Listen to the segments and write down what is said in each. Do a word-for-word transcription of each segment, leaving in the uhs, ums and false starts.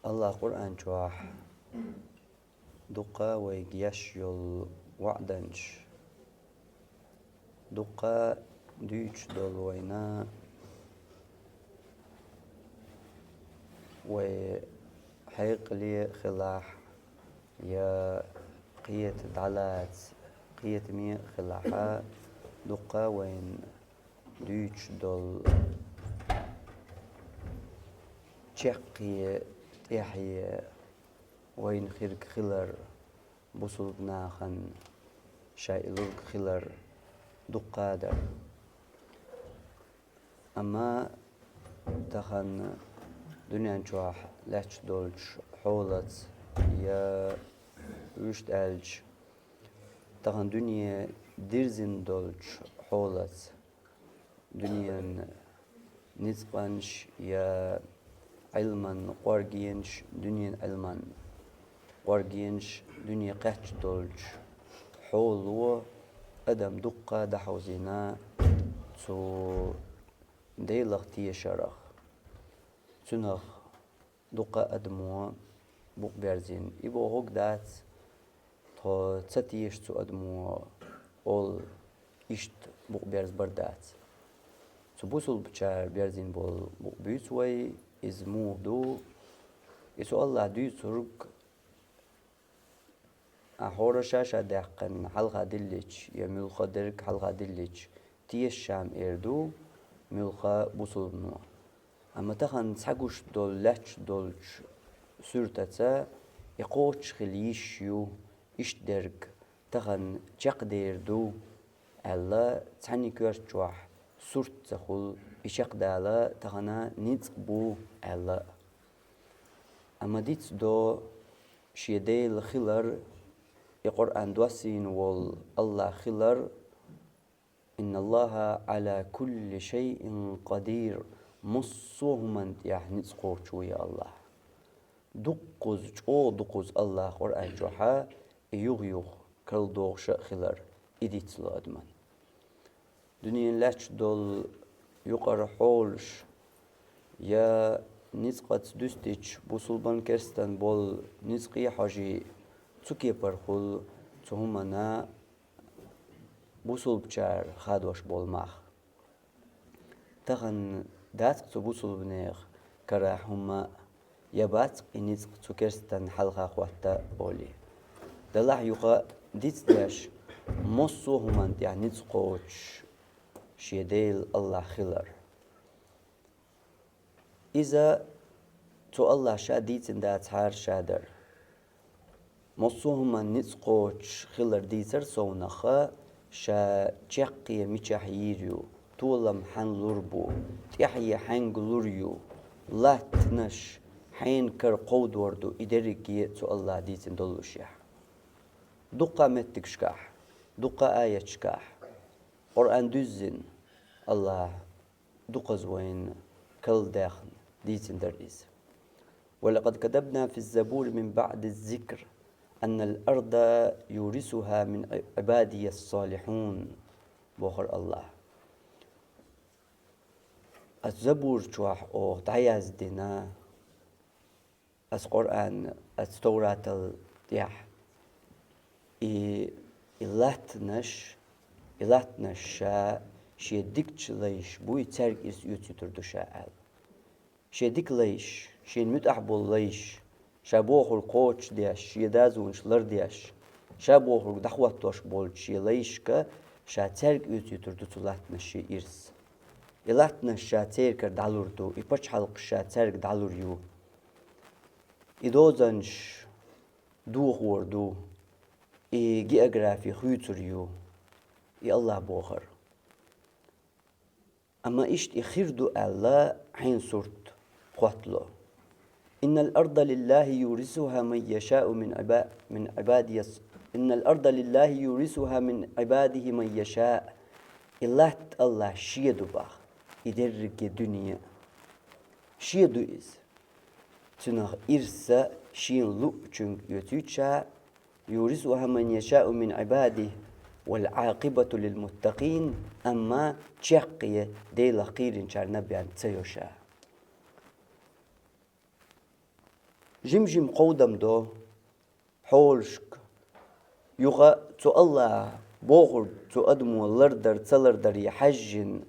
АллахӀа Къуръан чохь дуккха вайга еш йолу ваӀданаш, дуккха дуьйцуш долу вайна, вай хьекъале а хилахь, я кхета дӀалаца, кхетаме а хилахь, дуккха вайна дуьйцуш долу чаккхе, тӀаьхье вайна хирг хилар, бусулба нахана ша и лург хилар дуккха а дара. Амма тахана дуьнен чохь лаьтташ долчу хьолаца, я вуьшта аьлча, тахана дуьне дирзина долчу хьолаца, дуьненан ницкъанаш я Ӏилман къоргенаш, дуьненан Ӏилман къоргенаш, дуьне кхаьчна долчу хьоло адам дуккха дӀахьовзийна цу Делах тешарах. Цунах дуккха адамо букъ берзийна. И бохург дац, тхо ца теша цу адамо олу, иштта букъ берзабар дац. Цу бусулбачара берзийна болу букъ буьйцу вай, иза муха ду? Иза АллахӀа дуьйцург, а хьора ша-ша даьккхина хьалха диллича, я муьлхха дерг хьалха диллича, теша ша-м эр ду, муьлхха бусулбано. Амма тахана цхьа гуш долу лаьтташ долчу суьртаца и кхочуш хила йиш ю, иштта дерг тахана чекхдер ду аьлла, цхьаьнна коьрта чохь сурт ца хуьлу, и чекхдала тахана ницкъ бу аьлла. Амма дицдо шен Дела хилар, и Къуръан доссийна волу АллахӀ хилар, «Инна Аллаха Ӏала кулли шайин къадир», массо а хӀуманна тӀехь ницкъ кхочуш ву и АллахӀ. Дуккхуза, чӀогӀа дуккхуза АллахӀа Къуръан чохь и юха-юха карладогӀуш а хилар, и дицло адаман. Дуьненан лаьтташ долу юкъара хьолаш, я ницкъаца дуьстича, бусулбан керстан болу ницкъий а хьожий, цу кепара хуьлу цу хӀуманна бусулбачара хадош болу мах. Тахана дац-кх цу бусулбанех карахь хӀумма, я бац-кх и ницкъ цу керстан хьалха хӀотта олий. Делахь юха дицдеш, массо а хӀуманна тӀехь ницкъ кхочуш шен Дела АллахӀ хилар. Иза цу АллахӀа ша дийцина дацахьара ша дара. Массо а хӀуманна ницкъ кхочуш хилар дийцар совнаха, ша чаккхе мичахь йийр ю, толам хьанна лур бу, тӀаьхье хьаьнга лур ю, латтанаш хьенан кара кховдор ду, и дерриге а цу АллахӀа дийцина доллушехь. Дуккха а меттигашкахь, дуккха а аяташкахь, Къуръан дуьззина, АллахӀа дукхаза вайна карладаьхна дийцина дара иза. «ولقد كتبنا في الزبور من بعد الذكر أن الأرض يورثها من عبادي الصالحون», бохура АллахӀа. Аса Забур чохь оха дӀаяздина, аса Къуръан, аса Товратал тӀехь, и, и латтанаш, и латтанаш ша шен дикачу лайш буй, цаьрга иза оьцуьйтур ду ша аьлла. Шен дика лайш, шена муьтӀахь болу лайш, ша бохург кхочушдеш, шен дазонаш лардеш, ша бохург дӀахӀоттош болчу шен лайшка ша цаьрга оьцуьйтур ду цу латтанаш шен ирс. И латтанаш ша церан кара дӀалур ду, и пачхьалкхаш ша цаьрга дӀалур ю. И дозанаш дохор ду, и географи хуьйцур ю, и АллахӀа бохар. Амма иштта и хир ду аьлла, хьенан сурт хӀоттало. «إن الأرض لله يورثها من يشاء من عبا-، من عبادي الص-، إن الأرض لله يورثها من عباده من يشاء». И латта АллахӀа шен ду баха, и дерриге дуьне а. Шен ду иза. Цуьнах ирс а шена луъучуьнга оьцуьйту ша, «يورثها من يشاء من عباده والعاقبة للمتقين», амма чаккхе Делах кхийринчарна бен ца йо ша. Жим-жим кховдам до хьолашка. Юха цу Аллахьа бохург цу адамо лардар, ца лардаре хьаьжжина,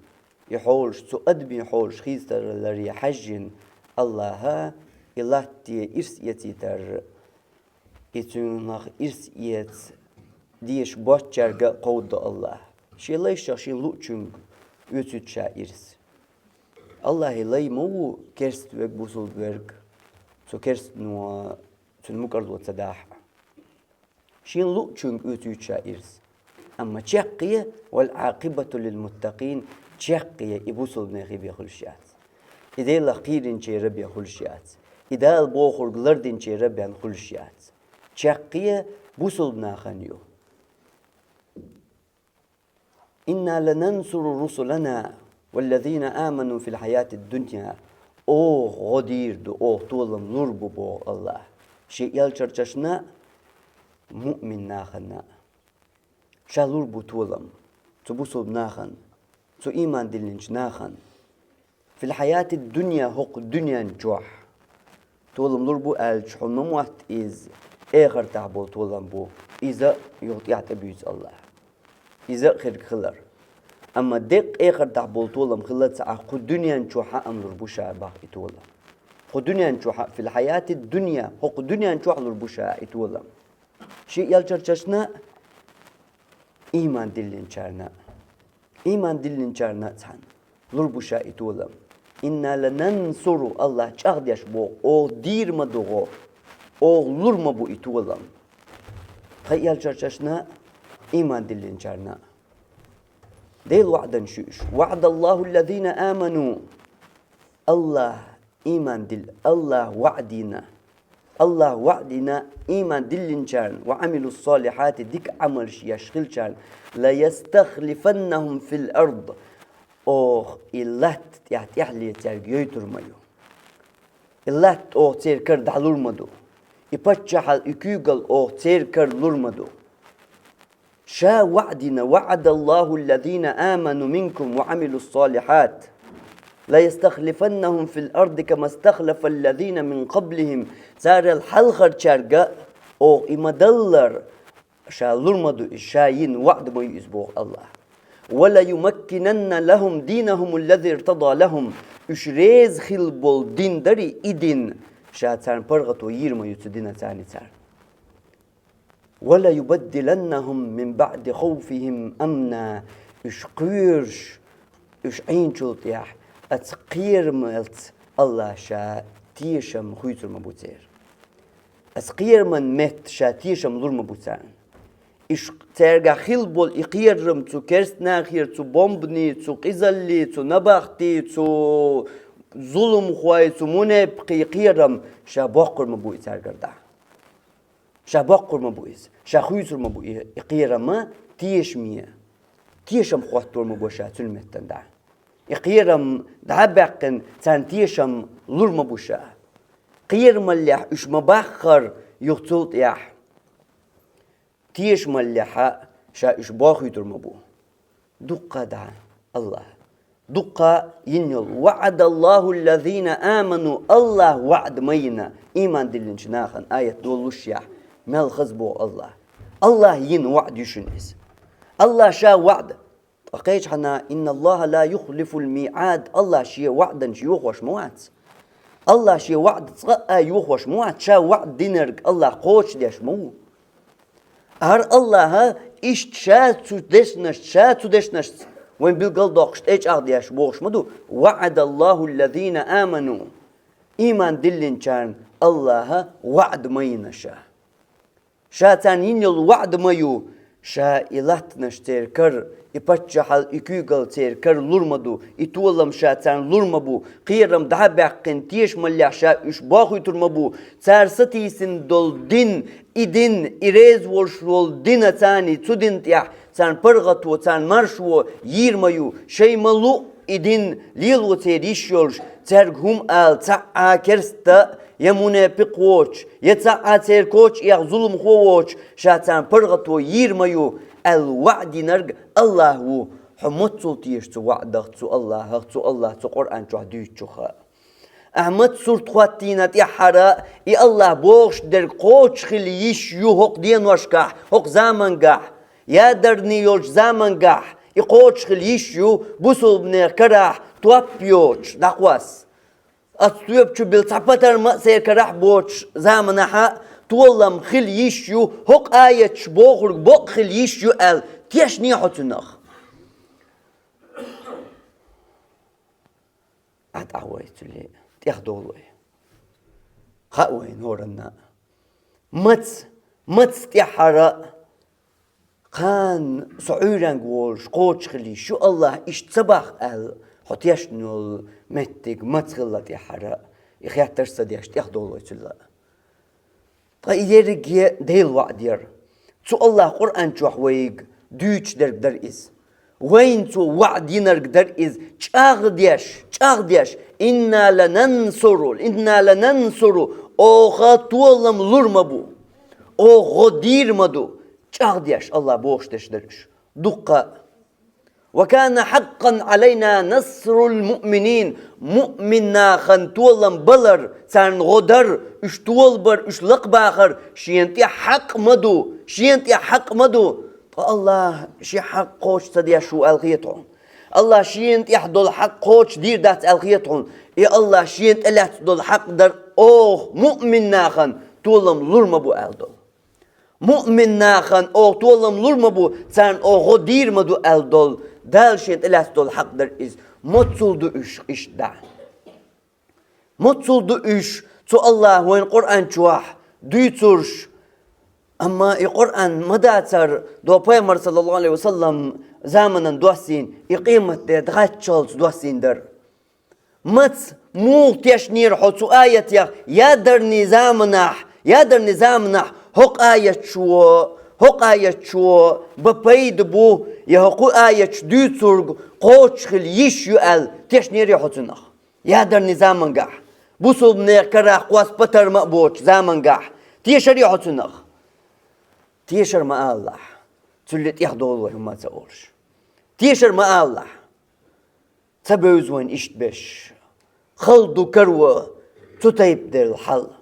и хьолаш цу адамий хьолаш хийцаларе хьаьжжина, Аллахьа и латта ирс эцийтар, и цунах ирс эца дезаш боцчаьрга а кховдадо Аллахь. Шен лайшах шен луучунга оьцуьйту ша ирс. Аллахьа лай ма ву керста верг, бусалба верг, цу керстано цун мукӀарло ца дахь а. Шен луучунга оьцуьйту ша ирс. Амма чаккхе, «والعاقبة للمتقين», чаккхе и бусалба нехан бен хуьлуш яц. И Делах кхийринчеран бен хуьлуш яц. И Дала бохург лардинчеран бен хуьлуш яц. Чаккхе бусалба нахана ю. «إنا لننصر رسلنا والذين آمنوا في الحياة الدنيا». Оха гӀо дийр ду, оха толам лур бу, боху Аллахьа, шен элчарчашна а, муъмин нахана а. Ша лур бу толам цу бусалба нахана, цу ийман диллинчу нахана. «في الحياة الدنيا», хӀокху дуьнен чохь. Толам лур бу аьлча, хьуна ма мотта иза, эхартахь болу толам бу. Иза юха тӀаьхьа тӀебуьйцу Аллахьа. Иза а хирг хилар. Амма деккъа эхартахь болу толам хилла ца Ӏа, кху дуьнен чохь а ам лур бу ша боху и толам. Кху дуьнен чохь а, «في الحياة الدنيا», хӀокху дуьнен чохь лур бу ша и толам. Шен элчарчашна а, ийман диллинчарна а. Ийман диллинчарна а цхьаьна лур бу ша и толам. «إنا لننصر», Аллахьа чӀагӀдеш боху, оха дийр ма ду гӀо, оха лур ма бу и толам. Тхан элчарчашна а, ийман диллинчарна а. Делан ваӀданаш ю уьш. «وعد الله الذين آمنوا». Аллахьа ийман дилла, Аллахьа ваӀда йина. Аллахьа ваӀда йина ийман диллинчарна, «وعملوا الصالحات», дика Ӏамалш еш хилчарна, «ليستخلفنهم في الأرض». Оха и латта тӀехь тӀаьхьале цаьрга йойтур ма ю. И латта оха церан кара дӀалур ма ду. И паччахьалла, и куьйгалла оха церан кара лур ма ду. Ша ваӀда йина: «وعد الله الذين آمنوا منكم وعملوا الصالحات ليستخلفنهم في الأرض كما استخلف الذين من قبلهم». Царал хьалхарчаьрга оха и ма-даллара, ша лур ма ду иза, ша йина ваӀда ма ю иза, боху Аллахьа. «وليمكنن لهم دينهم الذي ارتضى لهم». Уьш реза хилла болу дин дарий и дин, ша царна паргӀато йийр ма ю цу дина царна цара. «وليبدلنهم من بعد خوفهم أمنا». Уьш кхоьруш, уьш Ӏийначул тӀаьхьа, оцу кхерамалц Аллахьа ша тешам хуьйцур ма бу церан. Оцу кхераман метта ша тешам лур ма бу царна. Уьш цаьргахь хилла болу и кхерам цу керста нахера, цу бомбаний, цу къизаллий, цу набахтий, цу зуламхой, цу мунепикъий кхерам ша боккхур ма бу и цаьргара дӀа. Ша боккхур ма бу иза, ша хуьйцур ма бу и, и кхерам тешаме. Тешам хӀоттор ма бу ша цуьнан меттана дӀа. И кхерам дӀа а баьккхина, царна тешам лур ма бу ша. Кхерамаллехь уьш ма-баххара юха цул тӀаьхьа, тешамаллехь а ша уьш бохуьйтур ма бу. Дуккха а дӀа Аллахьа. Дуккха а йина йолу: «وعد الله الذين آمنوا», Аллахьа ваӀда ма йина ийман диллинчу нахана, аят долушшехь, мел хаза боху Аллахьа. Аллахьа йина ваӀда ю шуна иза. Аллахьа ша ваӀда. Ткъа кхечу хьана: «إن الله لا يخلف الميعاد», Аллахьа шен ваӀданаш йохош ма вац. Аллахьа шен ваӀда цкъа а йохош ма вац, ша ваӀда динарг Аллахьа кхочушдеш ма ву. ХӀара Аллахьа иштта ша цу дешнашца, ша цу дешнашца вайн билгалдоккхуш тӀечӀагӀдеш бохуш ма ду: «وعد الله الذين آمنوا». Ийман диллинчарна Аллахьа ваӀда ма йина ша. Ша царна йина йолу ваӀда ма ю, ша и латтанаш церан кара, и паччахьалла, и куьйгалла церан кара лур ма ду, и толам ша царна лур ма бу, кхерам дӀа а баьккхина, тешамаллехь ша уьш бохуьйтур ма бу, цара сатийсина долу дин, и дин, и реза волуш волу дина царний, цу дина тӀехь царна паргӀато, царна маршо йийр ма ю, шайн ма луъу и дин лело церан йиш йолуш, цаьрга хӀума ала цхьа а керста, я мунепикъ воцуш, я цхьа а церан коча эха зуламхо воцуш, ша царна паргӀато йийр ма ю, аьлла ваӀда йинарг Аллахь ву, хьо маццул теша цу ваӀдах, цу Аллахьах, цу Аллахь цу Къуръан чохь дуьйцучуха. Ахьа маца сурт хӀоттийна тӀехьара, и АллахӀа бохуш дерг кхочуш хила йиш ю хӀокху деношкахь, хӀокху замангахь, ядарний йолчу замангахь, и кхочуш хила йиш ю бусулбанех карахь топ йоцуш, дӀакхосса. Оцу тоьпа чу билла цхьа патарма а церан карахь боцуш заманахьа толам хила йиш ю, хӀокху аяташ бохург бакъ хила йиш ю аьлла, тешний хьо цунах? Ӏа тӀаьхьа вай цуьле, тӀехдолу вай. Хаьа вайн хӀоранна. Маца, маца тӀаьхьара а, кхана со Ӏуьйранга волуш кхочуш хила йиш ю АллахӀа иштта ца боху аьлла, хьо тешна йолу меттиг маца хилла тӀаьхьара а, и хеттарш ца деш, тӀехдолу вай цуьлла. Ткъа и ерриге Делан ваӀда яра. Цу АллахӀа Къуръан чохь вайга дуьйцуш дерг дара иза. Вайна Цо ваӀда йинарг дара иза, чӀагӀдеш, чӀагӀдеш: «Инна ланансуру, инна ланансуру», оха толам лур ма бу, оха гӀо дийр ма ду, чӀагӀдеш, АллахӀа бохуш дерш дара уьш. Дуккха а. «Ва кана хьаккъан Ӏалайна насрул муъминин», муъмин нахана толам балар, царна гӀо дар, уьш толабар, уьш лакхабахар шена тӀе хьакъ ма ду, шена тӀе хьакъ ма ду. Ткъа АллахӀа шен хьакъ кхочуш ца деш ву аьлла хета хьуна? АллахӀа шена тӀехь долу хьакъ кхочуш дийр дац аьлла хета хьуна? И АллахӀа шена тӀелаьцна долу хьакъ дар оха муъмин нахана толам лур ма бу аьлла долу. Муъмин нахана оха толам лур ма бу, царна оха гӀо дийр ма ду аьлла долу, Дала шена тӀелаьцна долу хьакъ дара иза. Моццул ду уьш иштта дӀа? Моццул ду уьш цу АллахӀа вайн Къуръан чохь дуьйцурш? Амма и Къуръан ма дацара до Пайхамар, саллаллаху Ӏалайхи ва саллам, заманан доссийна, и къематде дӀахӀоьттичалц доссийна дара. Маца, муха тешнера хьо цу аятех, ядарний заманахь, ядарний заманахь хӀокху аятчо, хӀокху аятчо бан пайда бу, я хӀокху аятчо дуьйцург кхочуш хила йиш ю аьлла, тешнера хьо цунах? Ядарний замангахь, бусулбанех карахь кхосса патарма а боцучу замангахь, тешара хьо цунах? Тешар ма алалахь, цуьлле тӀехдолу вай хӀумма ца олуш. Тешар ма алалахь. Ца бевза вайна иштта беш. Хала ду каро цу тайпа дерла хьал.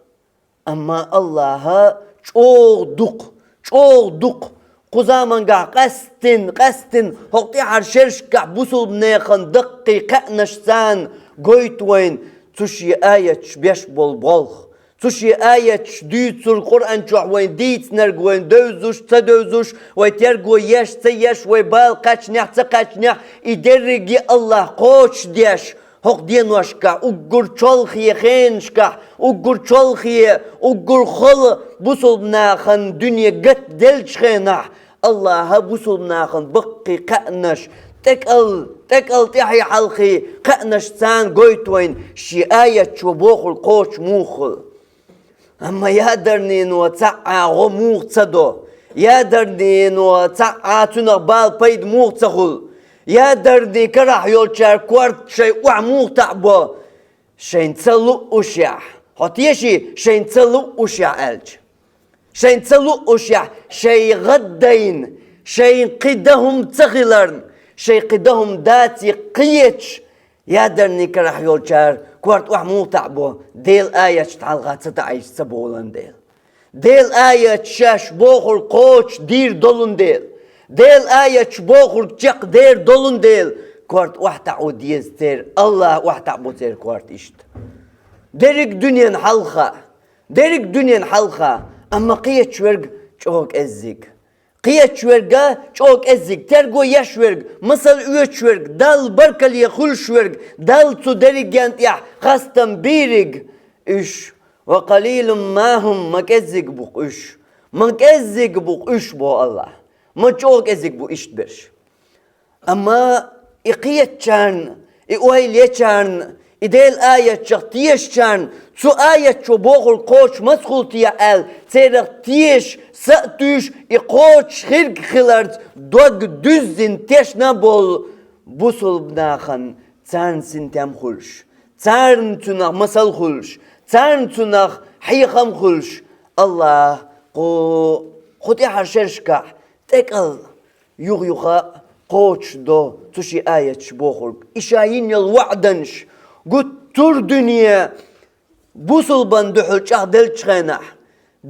Амма АллахӀа чӀогӀа дукха, чӀогӀа дукха, кху замангахь къаьстина, къаьстина хӀокху тӀаьхьара шерашкахь бусулбанехана даккхий кхаьънаш царна гойту вайна цу шен аяташ беш болу болх. Цу шен аяташ дуьйцург, Къуръан чохь вайн дийцинарг, вайн девзаш, ца девзаш, вай терго еш, ца еш, вай бала кхаьчнехь, ца кхаьчнехь, и дерриге АллахӀа кхочушдеш, хӀокху деношкахь уггар чолхе хенашкахь, уггар чолхе, уггар хала бусулбанахана дуьне гатделлачу хенахь, АллахӀа бусулбанахана баккхий кхаьънаш, тӀекӀал, тӀекӀал тӀаьхьий хьалхий кхаьънаш царна гойту вайна шен аятчо бохург кхочуш муха хуьлу. Амма ядарнино цхьаъ а гӀо муха ца до, ядарнино цхьаъ а цунах бала пайда муха ца хуьлу, ядарнийн карахь йолчара корта шайн охьа муха таӀабо, шайна ца луъушехь, хьо теший, шайна ца луъушехь аьлча. Шайна ца луъушехь, шайн гӀаддайна, шайна кхин дан хӀума ца хиларна, шайн кхин дан хӀума даций кхеташ, ядарнийн карахь йолчара корта охьа муха таӀабо, Делан аяташна хьалха ца таӀийча ца болан дела. Делан аяташ шаьш бохург кхочушдийр долун дела. Делан аяташ бохург чекхдер долун дела. Корта охьа таӀо деза церан, АллахӀа охьа таӀабо церан корта иштта. Дерриг дуьненан хьалха, дерриг дуьненан хьалха, амма кхеташ верг чӀогӀа кӀеззиг. Кхеташ верг чӀогӀа кӀеззиг, терго еш верг, масал оьцуш верг, Далла баркалле хуьлуш верг, Далла цу дерригенна тӀехь хастам бийриг уьш. «Ва къалилум ма хӀум», ма кӀеззиг бу-кх уьш. Ма кӀеззиг бу-кх уьш, боху АллахӀа. Ма чӀогӀа кӀеззиг бу иштта берш. Амма и кхетачарна, и ойла ечарна, и Делан аятчех тешачарна, цу аятчо бохург кхочуш маца хуьлу те аьлла, церах теша, са а туьйш, и кхочуш хирг хиларца дог дуьззина тешна болу бусулба нахана, царна синтем хуьлуш, царна цунах масал хуьлуш, царна цунах хьехам хуьлуш, АллахӀа кху, кху тӀаьхьара шерашкахь тӀекӀал юха-юха кхочушдо цу шен аяташ бохург. И ша йина йолу ваӀданаш гуттар цур дуьне бусулбан дуьхьал чӀагӀделлачу хенахь,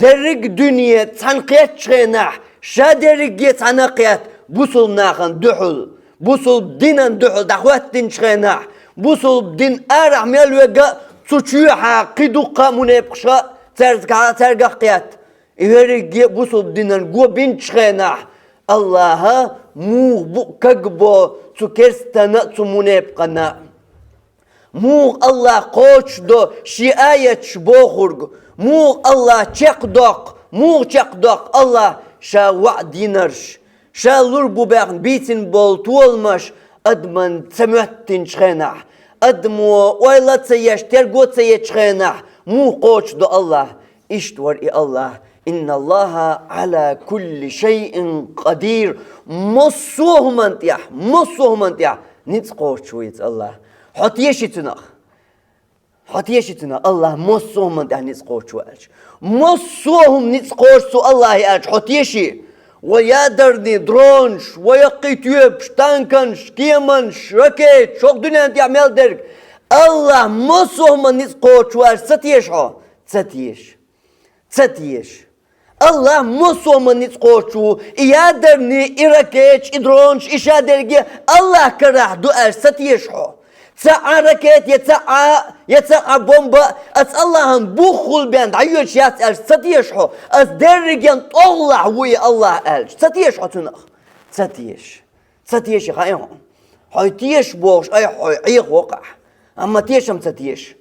дерриг а дуьне цхьаьна кхеттачу хенахь, ша дерриге цхьаьна кхетта бусулба нахана дуьхьал, бусулба динан дуьхьал дӀахӀоьттинчу хенахь, бусулба дин арахь мел верг а цу чоьхьа кхин дуккха а мунепакъаш а цаьрга-, цаьргахь кхетта. И верриге а бусулба динан го бинчу хенахь, АллахӀа муха бу кагбо цу керстана а, цу мунепакъана а? Муха АллахӀа кхочушдо шен аяташ бохург? Муха АллахӀа чекхдоккху, муха чекхдоккху АллахӀа ша ваӀда динарш? Ша лур бу баьхна бийцина болу толамаш адамна ца моьттинчу хенахь, адамо ойла а ца еш, терго а ца ечу хенахь, муха кхочушдо АллахӀа? Иштта вара и АллахӀ. «Инна Аллаха Ӏала кулли шайин къадир». Массо а хӀуманна тӀехь, массо а хӀуманна тӀехь ницкъ кхочуш ву иза АллахӀ. Хьо теший цунах? Хьо теший цунах, АллахӀ массо а хӀуманна тӀехь ницкъ кхочуш ву аьлча? Массо а хӀума ницкъ кхочуш цу АллахӀе аьлча, хьо теший? Вай ядерный дронаш, вай яккхий тоьпаш, танканаш, кеманаш, ракеташ, хӀокху дуьнен тӀехь мел дерг. АллахӀ массо а хӀуманна ницкъ кхочуш ву аьлча, ца теший хьо? Ца теший. Ца теший. АллахӀ массо а хӀуманна ницкъ кхочуш ву, и ядерный, и ракеташ, и дронаш, и ша дерриге АллахӀ карахь ду аьлча, ца теший хьо? Цхьа а ракета, я цхьа а, я цхьа а бомба, аса АллахӀан бухахула бен дӀайоьдуш яц аьлча, ца теший хьо? Аса дерригенна тӀехула ву и АллахӀ аьлча, ца теший хьо цунах? Ца теший. Ца теший, хаьий хьуна? Хьо теший бохуш, айхьа хьо Ӏехавоккху ахь. Амма тешам ца теший.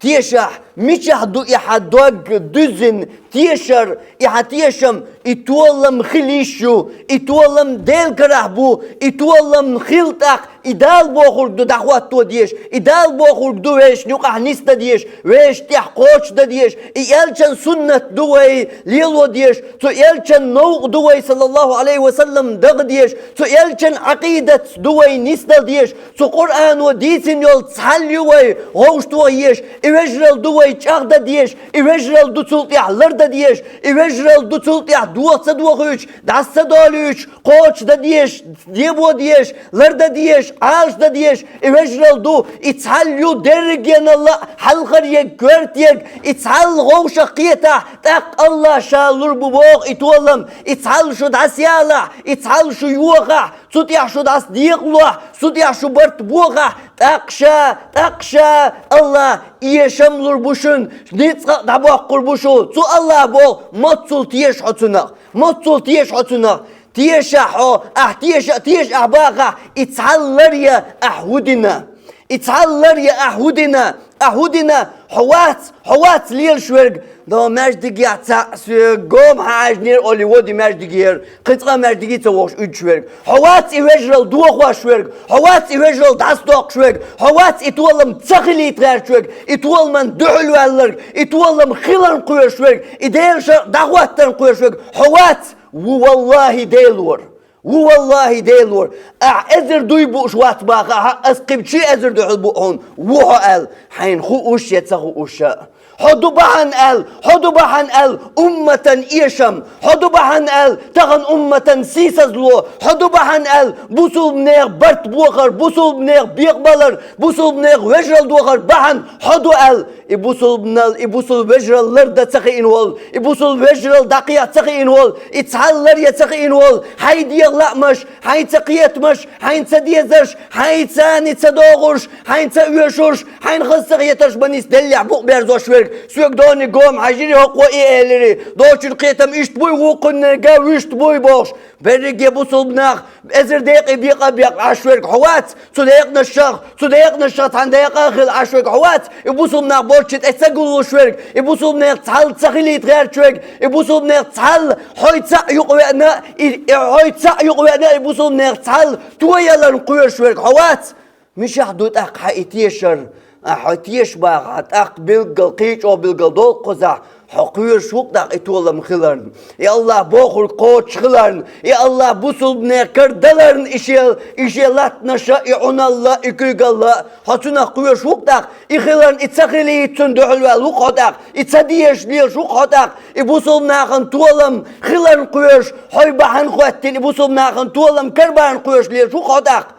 Тешахь, мичахь ду и хьан дог дуьззина тешар, и хьан тешам, и толам хила йиш ю, и толам Делан карахь бу, и толам хила тӀаккха, и Дала бохург ду дӀахӀотто дезаш, и Дала бохург ду вешан юкъахь нисдан дезаш, вешан тӀехь кхочушдан дезаш, и элчан суннат ду вай лело дезаш, цу элчан новкъа ду вай, саллаллаху Ӏалайхи ва саллам, даха дезаш, цу элчан Ӏакъидатца ду вай нисдала дезаш, цу Къуръано дийцина йолу цхьалла ю вай гӀовшто езаш, и вежаралла ду вай чӀагӀдан дезаш, и вежаралла ду цул тӀаьхьа лардан дезаш, и вежаралла ду цул тӀаьхьа доха ца дохуьйтуш, дӀаса ца долуьйтуш, кхочушдан дезаш, дебо дезаш, лардан дезаш, Ӏалашдан дезаш, и вежаралла ду, и цхьалла ю дерригеналла а хьалхара ерг, коьрта ерг, и цхьалла гӀовшах кхетахь, тӀаккха АллахӀ ша лур бу боху и толам, и цхьалла шу дӀасаялахь, и цхьалла шу йохахь, цу тӀехь шу дӀасадекъалахь, цу тӀехь шу барт бохахь, тӀаккха ша, тӀаккха ша АллахӀ эшам лур бу шуна, ницкъ а дӀабоккхур бу шу. Цу АллахӀа боху, маццул теший хьо цунах, маццул теший хьо цунах. Тешахь хьо, ахь теша а теша, ахь бахахь, и цхьалла лар я ахь хӀун дина. И цхьалла лар я ахь хӀун дина. Ахь хӀун дина, хьо вац, хьо вац лелаш верг. Но маьждигехь цхьаъ соьга гома хьан Ӏаьжнера олий води маьждигера, кхин цкъа а маьждиге ца вогӀуш уьдуш верг. Хьо вац и вежаралла дохош верг, хьо вац и вежаралла дӀасадоккхуш верг, хьо вац и толам ца хилийта гӀерташ верг, и толаман дуьхьал ваьлларг, и толам хиларна кхоьруш верг, и Делан шарӀ дӀахӀоттарна кхоьруш верг, хьо вац. Ву валлахӀи Дела вара. Ву валлахӀи Дела вара. Ахь эзар дуй бууш вац бахахь, ас кхин ши эзар дуьхьал бу хьуна, ву хьо аьлла, хьайна хууш я ца хууш а. Хьо ду бахьана аьлла, хьо ду бахьана аьлла умматан эшам, хьо ду бахьана аьлла тахана умматан сийсазло, хьо ду бахьана аьлла бусулбанех барт бохар, бусулбанех бекъабалар, бусулбанех вежаралла дохар бахьана хьо ду аьлла, и бусулбанал, и бусулба вежаралла лардан ца хиъна волу, и бусулба вежаралла дӀакхехьа ца хиъна волу, и цхьалла лар я ца хиъна волу, хьайн дегӀан лаамаш, хьайн ца кхетамаш, хьайн ца дезарш, хьайн царна ца догӀурш, хьайн ца оьшурш, хьайн хаза ца хетарш бан ис деллехь букъ берзош верг, соьга доне гома хьаьжира хӀокхо и элира, доцучун кхетам иштта буй, вукхуннерга вуьшта буй бохуш, берриге бусулба нах, эзар декъе бекъа а бекъа Ӏаш верг хьо вац, цу декъанашах, цу декъанашах цхьана декъа а хила Ӏаш верг хьо вац, и бусулба нах болчу тӀе ца гуллуш верг, и бусулбанех цхьалла ца хилийта гӀерташ верг, и бусулбанех цхьалла хьой цхьаъ юкъавеана, и, и хьой цхьаъ юкъавеана, и бусулбанех цхьалла тояларна кхоьруш верг хьо вац. Мичахь ду тӀаккха хьан и тешар? Ахь хьо теша бахахь, тӀаккха билггал, кхечӀо билггал долу кхузахь, хьо кхоьруш ву-кх тӀаккха и толам хиларна, и АллахӀ бохург кхочуш хиларна, и АллахӀ бусулбанех карадаларна и шел, и шен латтанаша, и Ӏуналла, и куьйгалла, хьо цунах кхоьруш ву-кх тӀаккха, и хиларна, и ца хилийта цунна дуьхьал ваьлла ву-кх хьо тӀаккха, и ца дезаш лелаш ву-кх хьо тӀаккха, и бусулба нахана толам хиларна кхоьруш, хьой бахьана хӀоьттина, и бусулба нахана толам карабарна кхоьруш лелаш ву-кх хьо тӀаккха.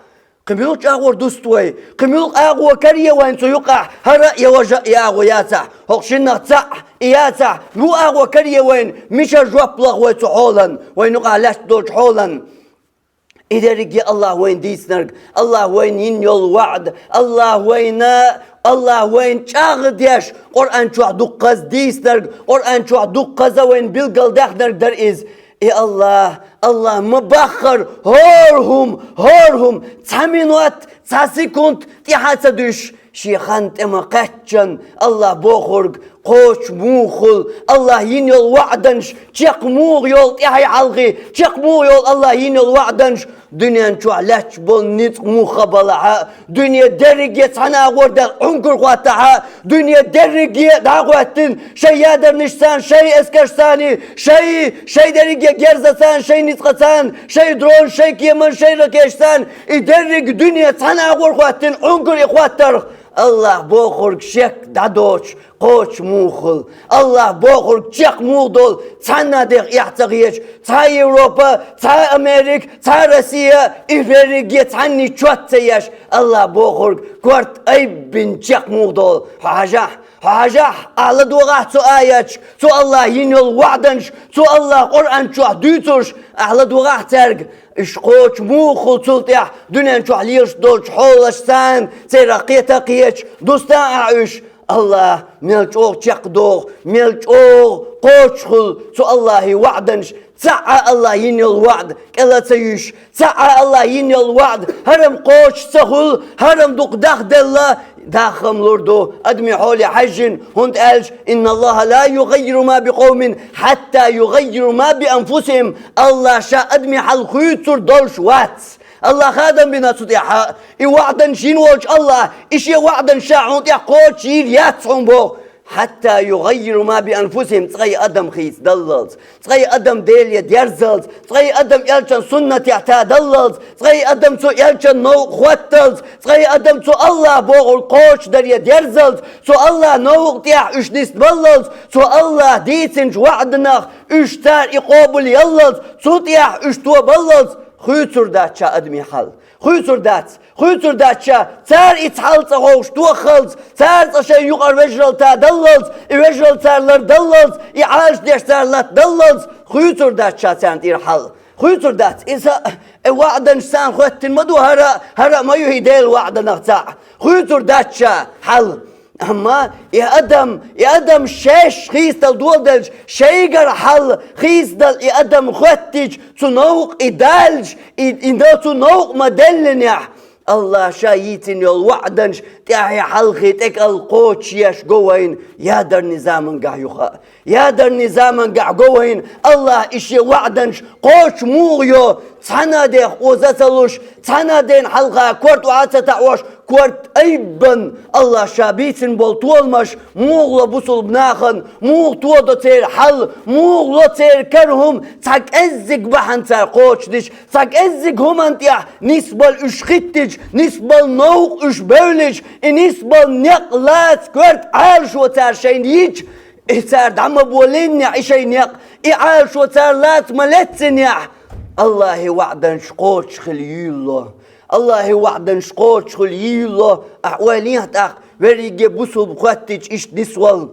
Кхы муьлхача агӀор дуст вай? Кхы муьлха агӀо карае вайна цу юкъахь, хӀара а я важа а я агӀо яцахь, хӀокху шиннах цхьаъ а яцахь, муьлха агӀо карае вайна, мичара жоп лоху вай цу хьолан, вайна юкъахь лаьтташ долчу хьолан? И дерриге Аллах вайна дийцинарг, Аллах вайна йина йолу ваӀда, Аллах вайна, Аллах вайна чӀагӀ а деш, Къуръан чохь дуккхаза дийцинарг, Къуръан чохь дуккхаза вайна билгалдаьхнарг дара иза. И Аллах, Аллах ма баххара, хӀора хӀума, хӀора хӀума, цхьа минот, цхьа секунд тӀаьхьа а ца дуьсуш, шен хан тӀе ма кхаьччан, Аллах бохург кхочуш муха хуьлу, Аллах йина йолу ваӀданаш чекх муха йолу тӀаьхье хьалхе, чекх муха йолу Аллах йина йолу ваӀданаш, дуьнен чохь лаьтташ болу ницкъ муха балахь а, дуьне дерриге цхьана агӀор даьлла Ӏункар хӀоттахь а, дуьне дерриге дӀа а хӀоьттина, шайн ядарнашца, шайн эскаршца, шайн, шайн дерриге герзаца, шайн ницкъаца, шайн дрон, шайн кеман, шайн ракеташца, и дерриг дуьне цхьана агӀор хӀоьттина Ӏункар и хӀоттарх, Аллах бохург шек дӀадоцуш, кхочуш муха хуьлу. Аллах бохург чекх муха долу, цхьанна а дех эхь ца хеташ, цхьа Европа, цхьа Америка, цхьа Россия, и верриге цхьанний чот ца еш, Аллах бохург корта айбина чекх муха долу. Хьо хьажахь, хьо хьажахь, ахьа ладогӀахь цу аяташ, цу Аллах йина йолу ваӀданаш, цу Аллах Къуръан чохь дуьйцурш, ахьа ладогӀахь цаьрга. Уьш кхочуш муха хуьлу цул тӀаьхьа, дуьнен чохь лелаш долчу хьолашца, церах кхета а кхеташ, дуста а ахь уьш. Аллах мел чӀогӀа чекхдоху, мел чӀогӀа кхочуш хуьлу цу Аллахьан ваӀданаш, цхьа а Аллах йина йолу ваӀда кӀела ца юьсуш, цхьа а Аллах йина йолу ваӀда хӀара-м кхочуш ца хуьлу, хӀара-м дукха дахделла, дахам лур ду, адамийн хьоле хьаьжжина, хӀунда аьлча: «Инна Аллаха ла югаййиру ма би къовмин хьатта югаййиру ма би анфусихим». Аллах ша адамийн хьал хуьйцур долуш вац. Аллах адам бина цу тӀехь, и ваӀданаш йина волчу Аллах, и шен ваӀданаш ша хьуна тӀехь кхочуш йийр яц хьуна боху. «Хьатта югаййиру ма би анфусихим», цкъа и адам хийцадаллалц, цкъа и адам Деле дерзалц, цкъа и адам элчан суннатехь тадаллалц, цкъа и адам цу элчан новкъа хӀотталц, цкъа и адам цу Аллах бохург кхочушдаре дерзалц, цу Аллах новкъа тӀехь уьш нисбаллалц, цу Аллах дийцинчу ваӀданах уьш цара и къобалъяллалц, цу тӀехь уьш тобаллалц, хуьйцур дац ша адамийн хьал. Хуьйцур дац, хуьйцур дац ша, цара и цхьалла цӀа хьовш тоххалц, цара цӀа шайн юкъара вежаралла тадаллалц, и вежаралла цара лардаллалц, и Ӏалашдеш цара латадаллалц, хуьйцур дац ша царна тӀера хьал. Хуьйцур дац. Иза, э, ваӀданаш царна хӀоьттина ма ду, хӀара, хӀара а ма ю хӀи Делан ваӀданах цхьаъ. Хуьйцур дац ша хьал. Амма и адам, и адам шаьш хийцадала доладелча, шайгара хьал хийцадала и адам хӀоьттича, цу новкъа и далча, и, и до цу новкъа ма-деллинехь, Аллах ша йийцина йолу ваӀданаш тӀаьхье хьалхе тӀекӀал кхочушъеш го вайна ядарни замангахь юха а. Ядарни замангахь го вайна Аллах и шен ваӀданаш кхочуш муха йо, цхьана а дех оза ца луш, цхьана а ден хьалха корта охьа ца таӀош, корта айббан Аллах ша бийцина болу толамаш муха ло бусулба нахана, муха тодо церан хьал, муха ло церан кара хӀума, цхьа кӀеззиг бахьана цара кхочушдича, цхьа кӀеззиг хӀуманна тӀехь нисбала уьш хӀиттича, нисбала новкъа уьш бевллича, и нисбала некъ лаца корта Ӏалашо цара шайна йича, и цара дӀа ма болийна и шайн некъ, и Ӏалашо цара лаца ма леццинехь, Аллахьан ваӀданаш кхочуш хила йийла ло. Аллахьан ваӀданаш кхочуш хила йийла ло, ахь ойла йехьа тӀаккха, верриге бусулба хӀоьттича иштта нисвала.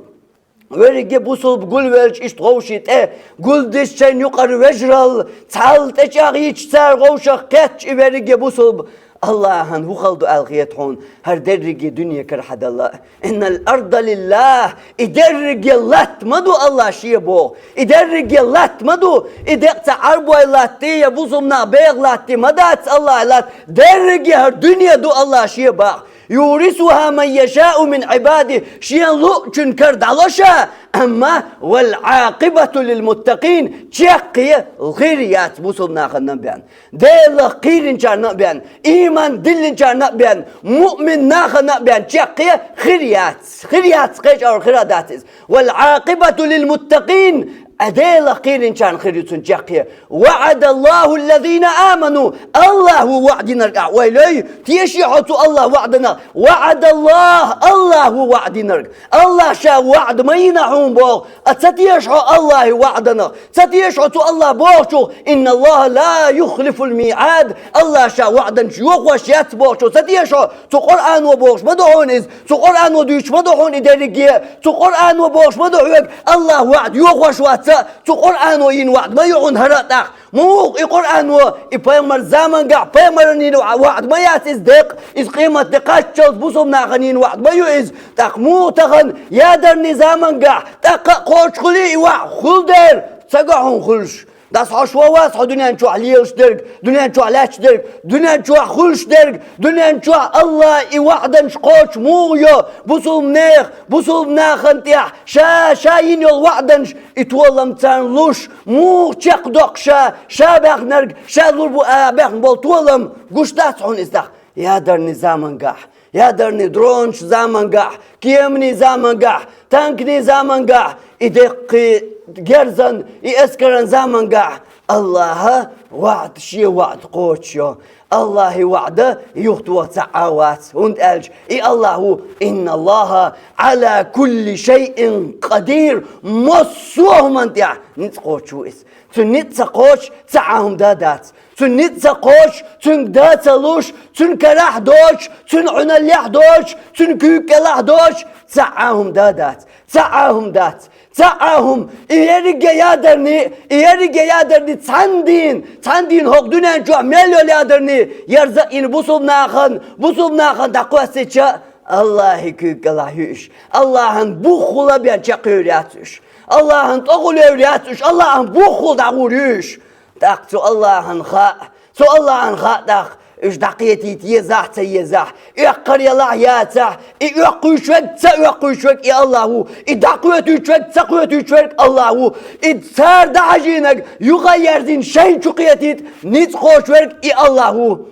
Верриге бусулба гулвелча иштта гӀовши тӀе, гулдича шайн юкъара вежаралла, цхьалла тӀечӀагӀйича цара гӀовшах кхетча и верриге бусулба. Аллахьан хӀун хала ду аьлла хета хьуна, хӀара дерриге дуьне карахь далла а? «Иннал арда лиллах», и дерриге латта ма ду Аллах шен боху, и дерриге латта ма ду, и декъ цхьа Ӏарбой латта я бусулба нах беха латта ма дац Аллахьан латта, дерриге хӀара дуьне ду Аллах шен боху. «Юрисуха ман яшау мин Ӏибадихи», шен луъучун кара дӀало ша, амма «вал Ӏакъибату лил муттакъин», чекхъе хир яц бусулба нахана а бен. Делах кхийринчарна а бен, ийман диллинчарна а бен, муъмин нахана а бен чекхъе хир яц. Хир яц, кхечӀагӀар хир а дац иза. «Вал Ӏакъибату лил муттакъин», Ӏа Делах кхеринчарна хир ю цунна чаккхе. «وعد الله الذين آمنوا». Аллахӏа ваӀда динарг ахь ойла йой, теший хьо цу Аллахӏа ваӀданах. «وعد الله», Аллахӏа ваӀда динарг. Аллахӏа ша ваӀда ма йина хьуна боху. А ца теша хьо Аллахӏа ваӀданах. Ца теша хьо цу Аллахӏа бохучух. «إن الله لا يخلف الميعاد». Аллахӏа ша ваӀданаш йохош яц бохучух. Ца теша хьо. Цу Къуръано бохуш ма ду хьуна иза. Цу Къуръано дуьйцуш ма ду хьуна и дерриге. Цу Къуръано бохуш ма ду хьоьга. Аллахӏа ваӀда йохош вац. Цу Къуръано йина ваӀда ма ю хьуна хӀара а тӀаккха. Муха и Къуръано, и пайхамар замангахь пайхамарна йина ваӀда ма яц иза декъа. Иза къематде кхаччалц бусулба нахана йина ваӀда ма ю иза. ТӀаккха муха тахана, ядарний замангахь, тӀаккха а кхочуш хуьлий и ваӀда? Хила дера, ца го хьуна хуьлуш. Дас хьо шо вац хьо дуьнен чохь лелаш дерг, дуьнен чохь лаьтташ дерг, дуьнен чохь хуьлуш дерг, дуьнен чохь Аллахӏа и ваӀданаш кхочуш муха йо, бусулба нехан, бусулба нахана тӀехь ша, ша йина йолу ваӀданаш, и толам царна луш, муха чекхдоккху ша, ша баьхнарг, ша лур бу а баьхна болу толам, гуш дац хьуна иза тӀаккха? Ядарний замангахь, ядарний дронаш замангахь, кеманийн замангахь, танканийн замангахь, и деккхий герзан, и эскаран замангахь Аллахӏа ваӀда, шен ваӀда кхочуш йо. Аллахӏа ваӀда юхатоха цхьа а вац, хӀунда аьлча и Аллахӏ ву: «إن الله على كل شيء قدير». Массо а хӀуманна тӀехь ницкъ кхочуш ву иза. Цуьнан ницкъ ца кхочуш цхьа а хӀума дан дац. Цуьнан ницкъ ца кхочуш, цуьнан дан ца луш, цуьнан карахь доцуш, цуьнан Ӏуьналлехь доцуш, цуьнан куьйга кӀелахь доцуш цхьа а хӀума дан дац. Цхьа а хӀума дац. Цхьа а хӀума. И ерриге ядарний, и ерриге ядарний цхьана дийна, цхьана дийна хӀокху дуьнен чохь мел йолу ядарний, ярза а йина бусулба нахана, бусулба нахана дӀакхоьссича, Аллахӏан куьйга кӀелахь ю уьш. Аллахӏан буххула бен чекхйевр яц уьш. Аллахӏан тӀехула евр яц уьш. Аллахӏан буххула дӀагӀур ю уьш. ТӀаккха цу Аллахӏан хаьа, цу Аллахӏан хаьа тӀаккха, уьш дӀакхетийта езахь а, ца езахь а, оьккхар елахь а, яцахь а, и оьккхуьйтуш верг, ца оьккхуьйтуш верг и Аллахӏ ву, и дӀакхоьтуьйтуш верг, ца кхоьтуьйтуш верг Аллахӏ ву, и цара дӀахьажийнарг юха а ерзийна шайна чу кхетийта ницкъ кхочуш верг и Аллахӏ ву.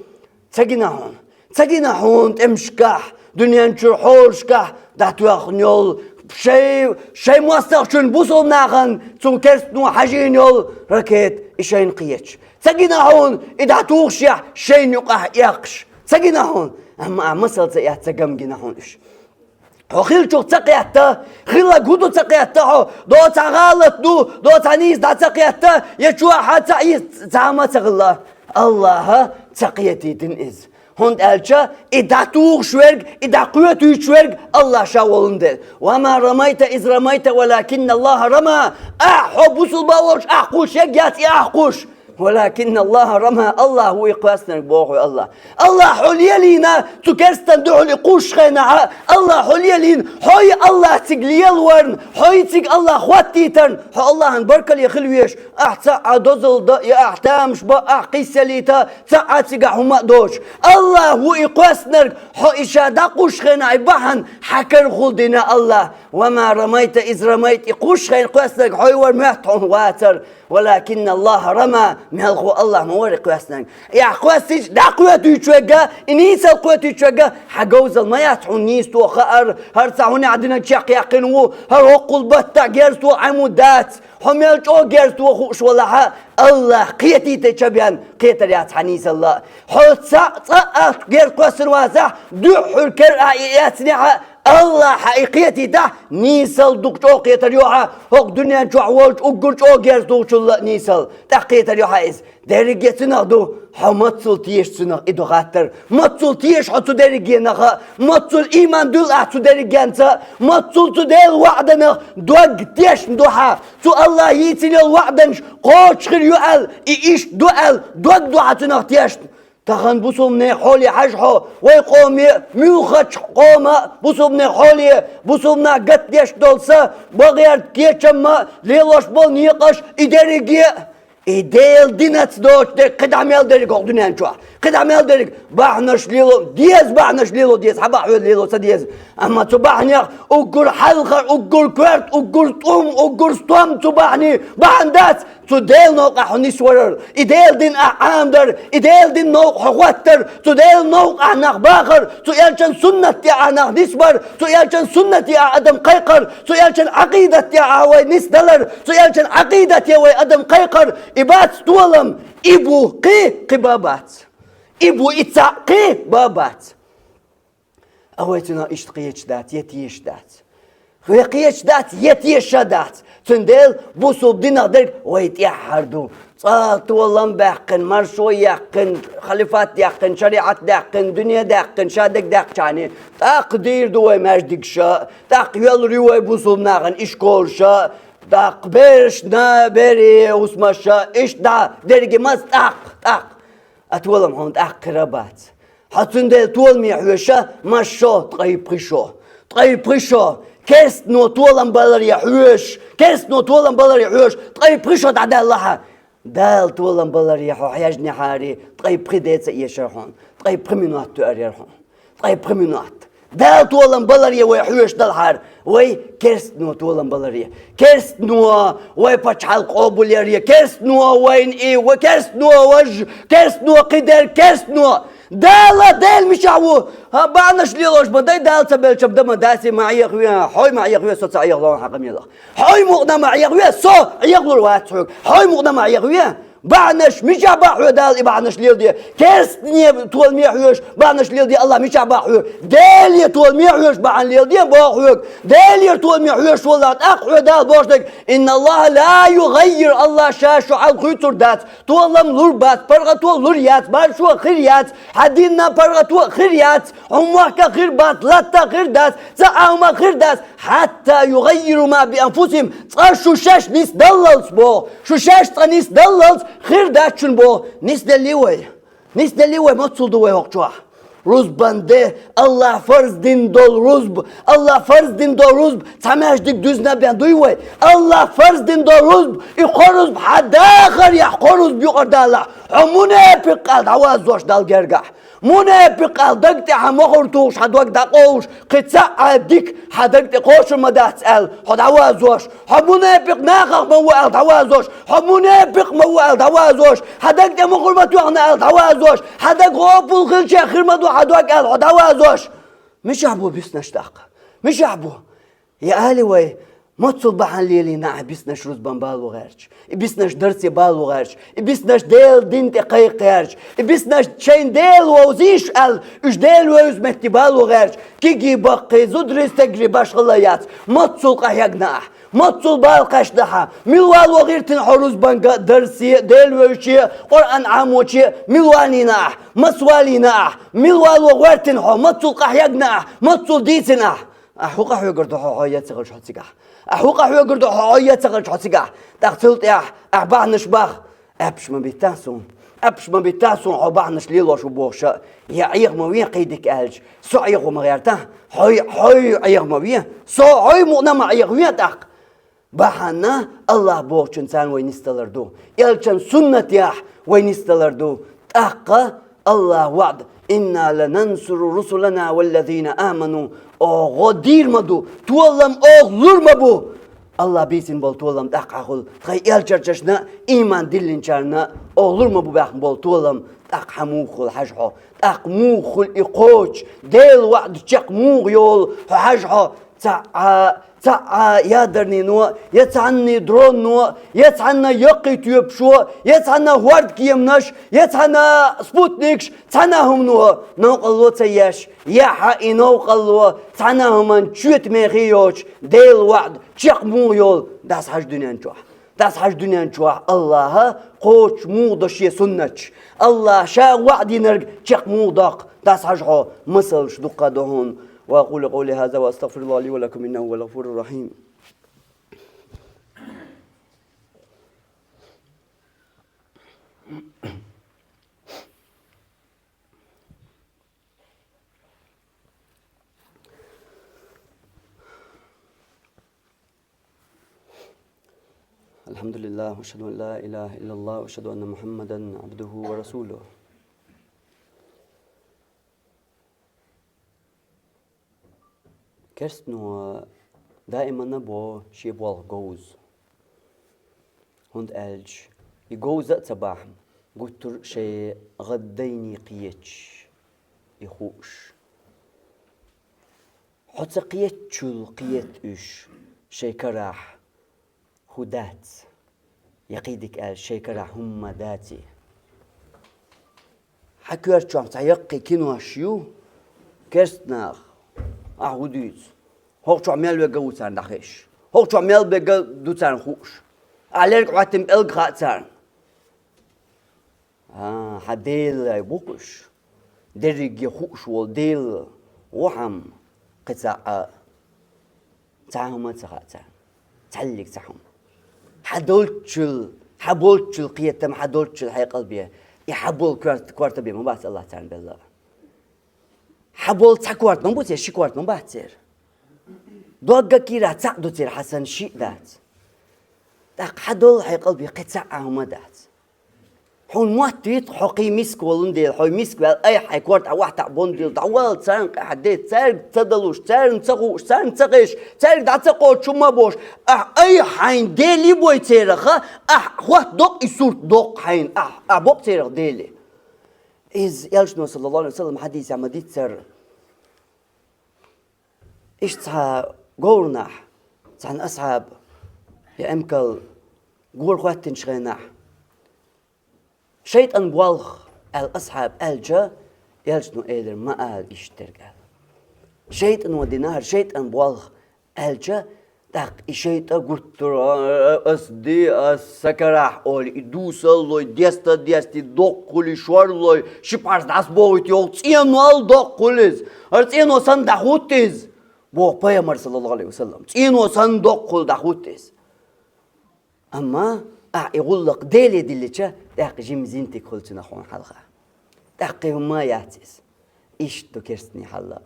Ца гина хьуна, ца гина хьуна тӀемашкахь, дуьнен чуьра хьолашкахь дӀатоьхна йолу шайн, шайн мостагӀчунна, бусулба нахана, цуьнан керстано хьажийна йолу ракета и шайна кхеташ? Ца гина хьуна и дӀатухушехь шайна юкъахь эккхаш? Ца гина хьуна? Амма ахь масал ца эцна, ца гам гина хьуна уьш. Хьо хиллачух ца кхетта, хилларг хӀун ду ца кхетта хьо, доцахь гӀалат ду, доцахь нийса дӀа ца кхетта, я чохь хьан ца Ӏийса цхьа а ма ца хилла. Аллахӏа ца кхетийтина иза. ХӀунда аьлча и дӀатухуш верг, и дӀакхоьтуьйтуш верг Аллахӏ ша волун дела. «وما رميت إذ رميت ولكن الله رمى». Ахь хьо бусулба волуш, ахь кхуш ерг яц и ахь кхуш. «ولكن الله رمى», Аллахӏ ву и кхоьссинарг, боху Аллахӏ. Аллахӏ хьо лелийна, цу керстан дуьхьал и кхуш хенахь, Аллахӏ хьо лелийна, хьо и Аллахӏ цига лелаварна, хьо и цига Аллахӏ хӀоттийтарна, хьо Аллахӏан баркалле хила везаш, ахь цхьа а дозалла дан, я ахь тамаш бан, ахь кхийсалийта, цхьа а цигахь хӀума а доцуш. Аллахӏ ву и кхоьссинарг, хьо и ша дӀакхуш хенахь и бахьана хьан карахула дина Аллахӏ. «وما رميت إذ رميت», и кхуш хенахь кхоьссинарг хьо вара, моьтту хьуна вацара. «ولكن الله رمى», мелхо Аллахӏ ма вара и кхоьссинарг. И ахь кхоьссича, дӀакхоьтуьйтуш верг, и нийсалла кхоьтуьйтуш верг, хьан говзалла ма яц хьуна нийсо хаар, хӀара цхьа хьуна динарг чекхъяьккхина ву, хӀара хӀоккхул баттахь герз тоха Ӏемуд дац, хьо мел чӀогӀа герз тоха хууш валахь а, Аллахӏ кхетийта ча бен кхетар яц хьан нийсалла. Хьо цхьаъ цкъа а герз кхоьссина вацахь, дуьххьара кер а и эцнехь а, Аллахӏа и кхетийтахь, нийсалла дукха чӀогӀа кхетар ю хьан, хӀокху дуьнен чохь волчу уггар чӀогӀа герз тухучул а нийсалла. ТӀаккха кхетар ю хьан иза. Дерриге цунах ду, хьо маццул теша цунах, и ду хаттар. Маццул теша хьо цу дерригенах а, маццул ийман дуьллу ахь цу дерригенца, маццул цу Делан ваӀданах дог тешна ду хьан. Цу Аллахӏа йийцина йолу ваӀданаш кхочуш хир ю аьлла, и иштта ду аьлла, дог ду хьан цунах тешна. Тахана бусулбанех хьоле хьажа хьо, вай къоме, муьлххачу къома, бусулбанех хьоле, бусулбанах гатдеш долу са, богӀерта кечам а, лелош болу некъаш, и дерриге а. И Делан динаца доцуш дерг кхидӀа мел дерг хӀокху дуьнен чохь? КхидӀа мел дерг бахьанаш лело, деза бахьанаш лело деза, хьан бахьа хьоьга лело ца деза. Амма цу бахьанех уггар хьалхара, уггар коьрта, уггар тӀум, уггар стом цу бахьанийн бахьана дац цу Делан новкъахь хьо нисварал, и Делан дин ахь Ӏамадар, и Делан дин новкъа хьо хӀоттар, цу Делан новкъахь нах бахар, цу элчан суннат тӀехь нах нисбар, цу элчан суннате ахь адам кхайкхар, цу элчан Ӏакъидат тӀехь вай нисдалар, цу элчан Ӏакъидате вай адам кхайкхар, и бац толам, и бу кхин, кхин бан бац. И бу и цхьаъ, кхин бан бац. А вай цунах иштта кхеташ дац, я тешаш дац. Вай кхеташ дац, я тешаш дац. Цундела бусулба динах дерг вай тӀаьххьара ду. Цкъа толам баьккхина, маршо яьккхина, халифат яьккхина, шариӀат даьккхина, дуьне даьккхина, ша дерг даьккхича, тӀаккха дийр ду вай маьждигаш, тӀаккха йоьллур ю вай бусулба нахана ишколаш, тӀаккха берашна, берийн хӀусамаш, иштта дерриге маца тӀаккха, тӀаккха. А толам хьуна тӀаккха хир а бац. Хьо цундела толаме хьоьжуш ма шо, ткъе пхи шо. Ткъе пхи шо. Керстано толам баларе хьоьжуш, керстано толам баларе хьоьжуш, ткъе пхи шо дӀадаьлла хьан. Дала толам баларе хьо хьаьжнехьара, ткъе пхи де ца эшар хьуна, ткъе пхи минот тоьар яра хьуна. Ткъе пхи минот. Дала толам баларе вай хьоьжуш далахьара, вай керстано толам баларе. Керстано вай пачхьалкх къобалъяре, керстано вайна и, вай керстано важа, керстано кхидерг, керстано. Дала, Дела мичахь ву? ХӀан, бахьанаш лелош ма дай, Дала ца белча дан ма дац, и ма Ӏехаве, хьой ма Ӏехаве, со ца Ӏехалон хьан къамелах. Хьой мукъана ма Ӏехаве, со Ӏехалур вац хьоьга. Хьой мукъана ма Ӏехаве. Бахьанаш, мичахь бан хьоьга Дала и бахьанаш лелде? Керстане толаме хьоьжуш бахьанаш лелде Аллах мичахь бан хьоьга? Деле толаме хьоьжуш бахьана лелде боху хьоьга. Делера толаме хьоьжуш валахь, тӀаккха хьоьга Дала бохуш дерг: «Инна Аллаха ла югаййир», Аллах ша шу хьал хуьйцур дац, толам лур бац, паргӀато лур яц, маршо хир яц, хьан динна паргӀато хир яц, хьо мохк а хир бац, латта хир дац, цхьа а хӀума хир дац, «хьатта югаййиру ма би анфусихим», цкъа шу шаьш нисдаллалц боху, шу шаьш цкъа нисдаллалц хир дац шуна боху. Нисделлий вай? Нисделлий вай? Моццул ду вай хӀокху чохь? Рузбан де, Аллах фарз дина долу рузба, Аллах фарз дина долу рузба, цхьа маьждиг дуьзна бен дуй вай? Аллах фарз дина долу рузба, и кхо рузба хьан дахарехь, кхо рузба юкъара далахь, хьо мунепикъ аьлла дӀавазош Далла гергахь. Мунепикъ аьлла даг тӀе хьан мохур тухуш, хьан дог дӀакъовлуш, кхин цхьа а дика хьан даг тӀе кхочур ма дац аьлла, хьо дӀавазош. Хьо мунепикъ нахах ма ву аьлла дӀавазош. Хьо мунепикъ ма ву аьлла дӀавазош. Хьан даг тӀе мохур ма тоьхна аьлла дӀавазош. Хьан даг гӀопал хилча хир ма ду хьан дог аьлла, хьо дӀавазош. Мичахь бу биснаш тӀаккха? Мичахь бу? Я али вай, моццул бахьана лелийна ахь биснаш рузбан бало гӀерташ, и биснаш дарсе бало гӀерташ, и биснаш Делан дин тӀе кхайкха гӀерташ, и биснаш шайна Дела вовзийша аьлла, уьш Дела вевза метте бало гӀерташ, кегий, баккхий, зударий, стегарий башхалла яц, моццул къахьегна ахь, моццул бала кхаьчна хьан, мила вало гӀиртина хьо рузбанга, дарсе, Дела вевзаче, Къуръан Ӏамоче, мила валийна ахь, маса валийна ахь, мила вало гӀоьртина хьо, моццул къахьегна ахь, моццул дийцина ахь. Ахь хӀун къахьоьгур ду хьо, хьо я ца хилча хьо цигахь? Ахь хӀун къахьоьгур ду хьо, хьо я ца хилча хьо цигахь? ТӀаккха цул тӀаьхьа ахь бахьанаш бах: «Аьппаш ма биттахь суна, аьппаш ма биттахь суна, хьо бахьанаш лелош ву бохуш, я Ӏеха ма ве кхин дика аьлча, со Ӏехо ма гӀертахь, хьой, хьой Ӏеха ма ве, со хьой мукъана ма Ӏеха ве тӀаккха». Бахьана Аллах бохучун царна вай нисдалар ду. Элчан суннатехь вай нисдалар ду. ТӀаккха Аллах ваӀда: «Инна ланансуру русулана валлазина аману». Оха дийр ма ду, толам оха лур ма бу. Аллах бийцина болу толам тӀаккха хьан хуьлу, тхайн элчанашна иман диллинчарна оха лур ма бу баьхна болу толам тӀаккха хьан муха хуьлу хьажа хьо. ТӀаккха муха хуьлу и кхочуш, Делан ваӀда чекх муха йолу хьо хьажа хьо. Цхьа а, цхьа а ядернино, я цхьанна дронно, я цхьанна яккхий тоьпашо, я цхьанна хӀордкеманаш, я цхьанна спутникаш, цхьанна хӀумано новкъарло ца еш, я хьан и новкъарло цхьанна хӀуманна чоьтамехь йоцуш, Делан ваӀда чекх муха йолу, дӀасахьажа дуьнен чохь. ДӀасахьажа дуьнен чохь Аллаха кхочуш муха до шен суннаташ. Аллаха ша ваӀда динарг чекх муха доккху, дӀасахьажа хьо, масалш дуккха до хьуна. وأقول قولي هذا وأستغفر الله لي ولكم إنه هو الغفور الرحيم. الحمد لله، وأشهد أن لا إله إلا الله، وأشهد أن محمدا عبده ورسوله. Керстано даиман а бо ший болх говза. ХӀунда аьлча и говза а ца бахьа, гуттар а шоай гӀаддайне кхеташ и хууш. Хьо ца кхетачул кхета уж шоай карахь хӀу дац, я кхидӀа аьлча, шоай карахь хӀума ма даций. Хьа коьрта чохь цхьа яккхий кинош ю, керста нах, ахь хӀу дуьйцу? ХӀокху чохь мел верг а ву царна дӀахезаш. ХӀокху чохь мел берг а ду царна хууш. Ахь лерг Ӏоттина пӀелг хаьа царна. А, хьан Дела бу-кх уьш. Дерриге хууш волу Дела ву хьан кхин цхьа а. Цхьа хӀума а ца хаьа царна. Цхьаьллиг цхьа хӀума. Хьан долччул, хьан болччул кхетам, хьан долччул хьекъал бе. И хьан болу корта, корта бен ма бац АллахӀа царна белла. Хьан болу цхьа корта ма бу церан, ши корта ма бац церан. Догга кийра цхьаъ ду церан, хьан санна шиъ дац. ТӀаккха хьан долу хьекъал бе кхин цхьа а хӀума дац. Хьуна мотт вита хьо кхин миска волун дела, хьо миска ваьлла, айхьа хьайн корта охьатаӀа бон дела, дӀавала царна къа хьан де, цаьрга ца далуш, царна ца хууш, царна ца хезаш, цаьрга дӀа ца кхочуш хӀума а бохуш, ахь айхьа хьайн Дела бой церах, ахь хӀотта докъ и сурт докъ хьайна, ахь, ахь бокъ церах Дела. Иза Элчано, саллаллаху Ӏалайхи ва саллам, хьадисехь ма-дийццара. Иштта цхьа говрахь цхьана асхьаб я эмкал гора хӀоьттинчу хенахь, шайтӀан болх аьлла асхьаб аьлча, Элчано элира: «Ма ала иштта дерг», – аьлла. ШайтӀано дина хӀара шайтӀан болх аьлча, тӀаккха и шайтӀа гуттара: «А, ас де, ас сан карахь», – олий, и дусаллой, деста-дести, доккхули, шорлой, ши пхьарс дӀасабохуьйту йогӀу цӀенол доккхули иза. ХӀара цӀено санна дӀахӀутту иза, боху Пайхамар, саллаллаху Ӏалайхи ва саллам. ЦӀено санна доккхули дӀахӀутту иза. Амма ахь и гӀуллакх Деле диллича, тӀаккха жима зинтиг хуьлу цунах хьуна хьалха. ТӀаккха и хӀума яц иза. Иштта ду керстанийн хьал а.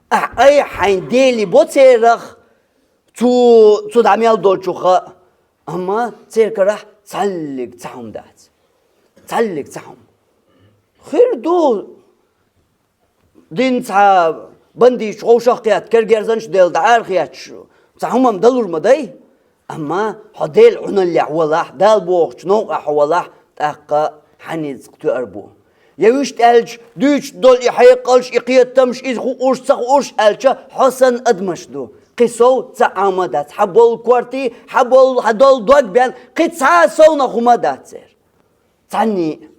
Ахь айхьа хьайн Дела бо церах, цу, цу дӀа мел долчух а, амма церан карахь цхьаьллиг цхьа хӀума дац. Цхьаьллиг цхьа хӀума. Хир ду, дин цхьа бандиташ вовшах кхетта, кергерзанаш делла дӀа арахеташ, цхьа хӀума-м далур ма дай, амма хьо Делан Ӏуналлехь валахь, Дала бохучу новкъахь хьо валахь, тӀаккха хьан ницкъ тоьар бу. Я вуьшта аьлча, дуьйцуш долу и хьекъалш, и кхетамаш, иза хууш, ца хууш аьлча, хьо санна адамаш ду. Кхин сов цхьа а хӀума дац, хьан болу кортий, хьан болу, хьан долу дог бен, кхин цхьа а совнах хӀума дац церан. Цхьанний.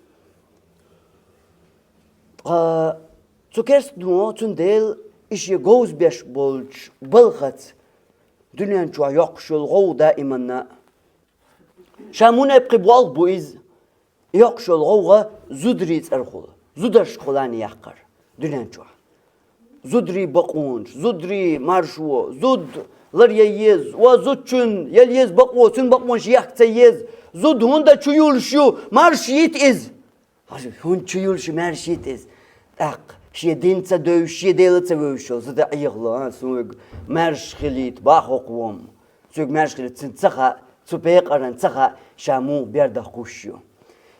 Ткъа цу керстано, цундела и шен говзабеш болчу балхаца дуьнен чохь йоккхуш йолу гӀовгӀа даиманна. Ша мунепкъи болх бу иза, йоккхуш йолу гӀовгӀа зударийн цӀарахула, зударшкахула а яккхар дуьнен чохь. Зударийн бакъонаш, зударийн маршо, зуда лар ян еза, ва зудчун ял еза бакъо, цуьнан бакъонаш ехка ца еза. Зуда хӀунда чу юлуш ю, марша йита иза. ХӀунда чу юлуш ю, марша йита иза. ТӀаккха шен дин ца девзаш, шен Дела ца вевзаш йолу зуда Ӏехало, а, соьга марша хилийта боху хӀокху вон. Соьга марша хилийта цунна ца хаьа, цу пекъарна ца хаьа, ша муха бер даха кхуьссуш ю.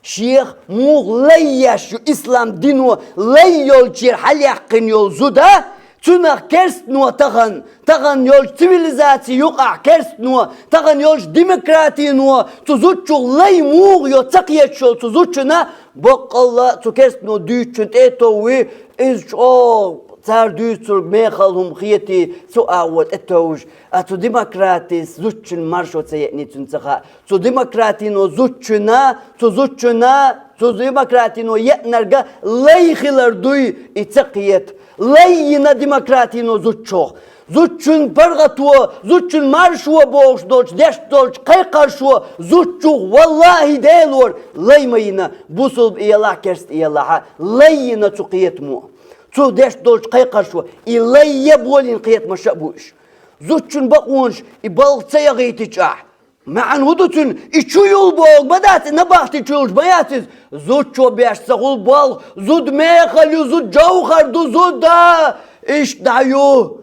Шех муха лай еш ю ислам дино, лай йолчеран хьалаяьккхина йолу зуда, цунах керстано тахана, тахана йолчу цивилизаци юкъахь керстано, тахана йолчу демократино, цу зудчух лай муха йо ца кхеташ йолу цу зудчунна, баккъалла а цу керстано дуьйцучунна тӀе а товвий, иза чӀогӀа цара дуьйцург мехала хӀума хетий, цу агӀор тӀе а товжаш, а цу демократис зудчун маршо ца еъний цунна ца хаьа. Цу демократино зудчунна, цу зудчунна, цу демократино еънарг а лай хилар дуй и ца кхета. Лай йина демократино зудчух. Зудчун паргӀато, зудчун маршо бохуш долчу, деш долчу кхайкхаршо зудчух, валлахӀи, Делора, лай ма йина, бусулба елахь, керста елахь а, лай йина цу кхетамо. Цу деш долчу кхайкхаршо, и лай я болийна кхетамаш а бу уьш. Зудчун бакъонаш и балха ца яхийтича ахь, маьӀна хӀун ду цуьнан? И чу юл боху ма дац, и набахти чу юлуш ма яц иза. Зудчо беш ца хуьлу болх, зуда мехала ю, зуда жовхӀар ду, зуда иштта дӀа ю.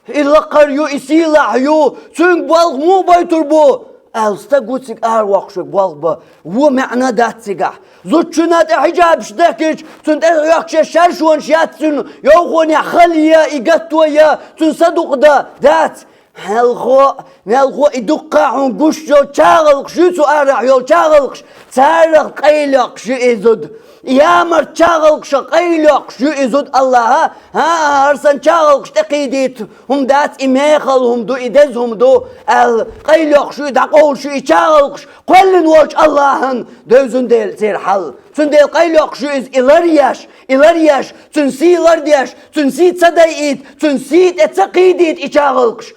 И лакхара ю, и сийлахь ю. Цуьнга болх муха бойтур бу? Аьлла стаг ву цига аравоккхуш верг болх бан, вон маьӀна дац цигахь. Зудчунна тӀе хьиджабаш дехкича, цунна тӀе йоьхкуш шаршонаш яц, цуьнан йовхонехь хала е, и гатто е, цуьнан садукъа дан дац. Мелхо, мелхо и дуккха хьуна гуш йолу чагӀалкхаш ю, цу арахь йолу чагӀалкхаш, царах къайлакхаш ю и зуда. Ямарт чагӀалкхаша къайлакхаш ю и зуда Аллахьа, хӀан, хӀара санна чагӀалкхаш тӀекхийдийта хӀума дац, и мехала хӀума ду, и деза хӀума ду, аьлла, къайлакхаш ю и, дӀакъовлуш ю и чагӀалкхаш, кхоьллина волчу Аллахьан девзина дела церан хьал. Цундела къайлакхаш ю иза и ларъеш, и ларъеш, цуьнан сий лардеш, цуьнан сий ца дайийта, цуьнан сий тӀе ца кхийдийта и чагӀалкхаш.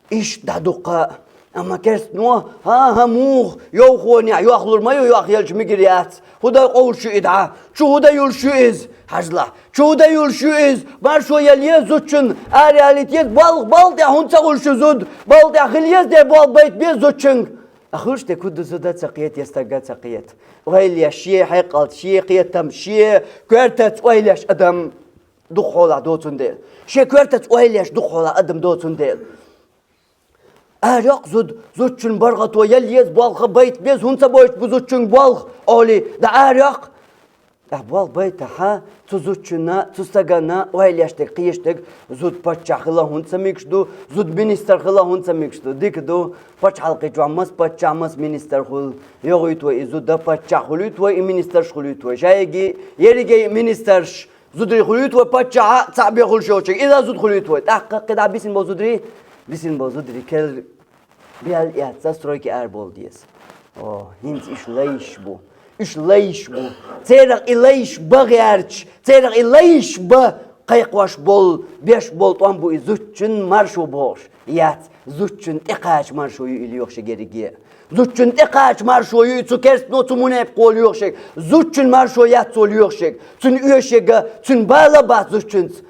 Иштта дӀадуккха. Амма керстано, хӀан-хӀа, муха, йовхонехь йохлур ма ю, йохъелча мегар яц. ХӀун дан къовлуш ю и дӀа? Чу хӀун дан йолуш ю иза? Хьажалахь. Чу хӀун дан йолуш ю иза? Маршо яла еза зудчунна, ара ялийта еза, болх балла тӀехь хӀунда ца хуьлуш ю зуда? Балла тӀехь хила еза дера, болх байта беза зудчуьнга. А хуьлуш дерг хӀун ду, зуда ца кхета я стага ца кхета? Ойла еш, шен хьекъалца, шен кхетам, шен коьртаца ойла еш адам дукха хьолахь ду цундела. Шен коьртаца ойла еш дукха хьолахь адам ду цундела. Арайоккху зуда, зудчун баргӀато яла еза, болх байта беза, хӀунда ца бойтуш бу зудчуьнга болх, олий, дӀа арайоккху. ТӀаккха болх байтахь, цу зудчунна, цу стаганна ойла еш дерг, кхеташ дерг, зуда паччахь хила хӀунда ца мегаш ду, зуда министр хила хӀунда ца мегаш ду, дика ду, пачхьалкхе чохь маса паччахь, маса министр хуьлу, йогӀуьйту вай и зуда паччахь хуьлуьйту вай, и министрш хуьлуьйту вай, шайгий, ерригий министрш, зударий хуьлуьйту вай паччахьа, цхьаъ бен хуьлуш йолчуьнга, иза зуда хуьлуьйту вай. ТӀаккха кхидӀа бисина болу зударий, бисина болу зударий, кер бел эцна стройке арабовла деза. О, хӀинца уьш лайш бу. Уьш лайш бу. Церах и лайш бан гӀерташ, церах и лайш бан кхайкхош болу, беш болу тӀом бу и зудчун маршо бохуш. Яц, зудчун тӀекхача маршо ю и лоьхуш ерриге. Зудчун тӀекхача маршо ю и цу керстано, цу мунепикъо лоьхуш ерг. Зудчун маршо яц цо лоьхуш ерг. Цуьнан оьшург, цуьнан бала бац зудчуьнца.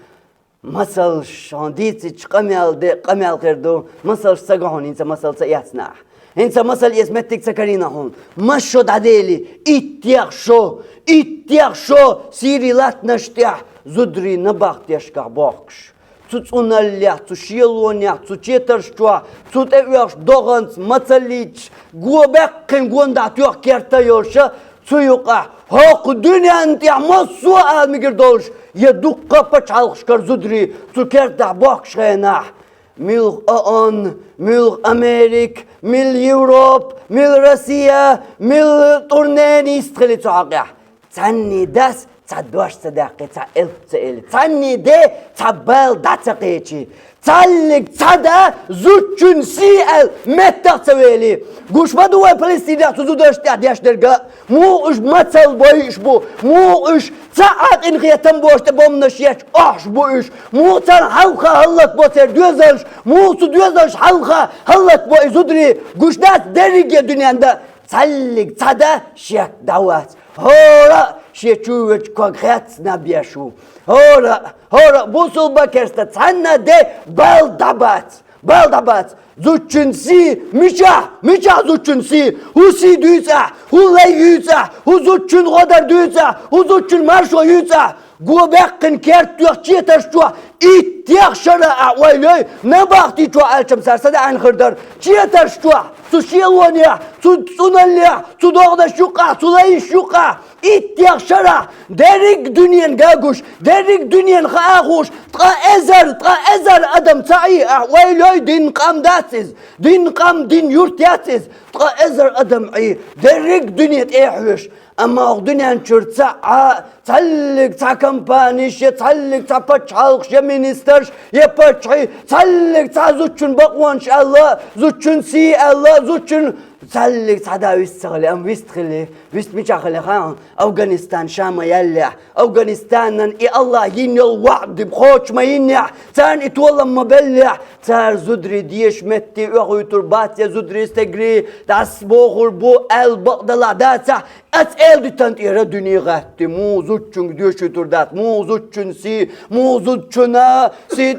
Масалш, хьуна дийцича къамел де, къамел хир ду. Масалш ца го хьуна, хӀинца масал ца эцна ахь. ХӀинца масал эца меттиг ца карийна хьуна. Масал шо дӀадели, иттех шо, иттех шо Сири латтанаш тӀехь зударий набахтешкахь бохкуш. Цу цӀуналлехь, цу шелонехь, цу четарш чохь, цу тӀеоьхуш догӀанца мацаллийташ, го баьккхина гонаха тоьхна керта йолуша, цу юкъахь хӀокху дуьненна тӀехь массо а ала мегар долуш, я дуккха а пачхьалкхашкара зударий цу кертахь бохкуш хенахь, муьлха ООН, муьлха Америка, муьлха Европа, муьлха Россия, муьлха тӀурнен йистхили цу хьокъехь. Цхьанний дас цхьа дош ца даьккхи, цхьа элп ца эли, цхьанний де цхьа бала дӀа ца кхечи, цхьаллиг цхьа да зудчун сий аьлла меттах ца вели. Гуш ма ду вай Палестинехь цу зударшна тӀехь деш дерг а? Муха уьш мацалла бойуш бу? Муха уьш цхьа а къинхетам боцуш тӀе бомбанаш етташ охьуш бу уьш? Муха царна хьалха хӀаллакбо церан доьзалш? Муха цу доьзалш хьалха хӀаллакбо и зударий? Гуш дац дерриге дуьненна дан? Цхьаллиг цхьа да шек дӀавац. ХӀора а шен чу воьдучу ког хецна беш ву. ХӀора а, хӀора а бусулба, керста, цхьанна де бала дӀабац. Бала дӀабац. Зудчун сий мичахь? Мичахь зудчун сий? ХӀун сий дуьйцу ахь? ХӀун лай юьйцу ахь? ХӀун зудчун гӀо дар дуьйцу ахь? ХӀун зудчун маршо юьйцу ахь? Го баьккхина керта тоьхна четарш чохь иттех шара, ахь ойла йой, набахти чохь аьлча-м цара садаӀийна хир дара. Четарш чохь, цу шелонехь, цу цӀуналлехь, цу догӀанаш юккъахь, цу лайш юккъахь, иттех шарахь, дерриг дуьненга гуш, дерриг дуьненна хаа хууш, ткъа эзар, ткъа эзар адам ца Ӏий, ахь ойла йой, дин къам дац иза, дин къам, дин юрт яц иза, ткъа эзар адам Ӏий, дерриг дуьне тӀе а хьоьжуш. Амма хӀокху дуьнен чуьра цхьа а, цхьаллиг цхьа компанеш я, цхьаллиг цхьа пачхьалкхаш я, министрш я, паччахьий, цхьаллиг цхьа зудчун бакъонаш аьлла, зудчун сий аьлла, зудчун, цхьаллиг цхьа да вист ца хили, амма вист хили, вист мичахь хили хаьа хьуна? Афганистан ша ма яьллехь, Афганистанан и Аллахь йина йолу ваӀда кхочуш ма йинехь, царна и толам ма беллехь, цара зударий дезачу метте оьхуьйтур бац я зударий, стегарий дӀасабохур бу аьлла бакъ далахь дацахь, Ас эл дитан тӀера дуьне гӀатти, муха зудчуьнга доьшуьйтур дац, муха зудчун сий, муха зудчуна сий.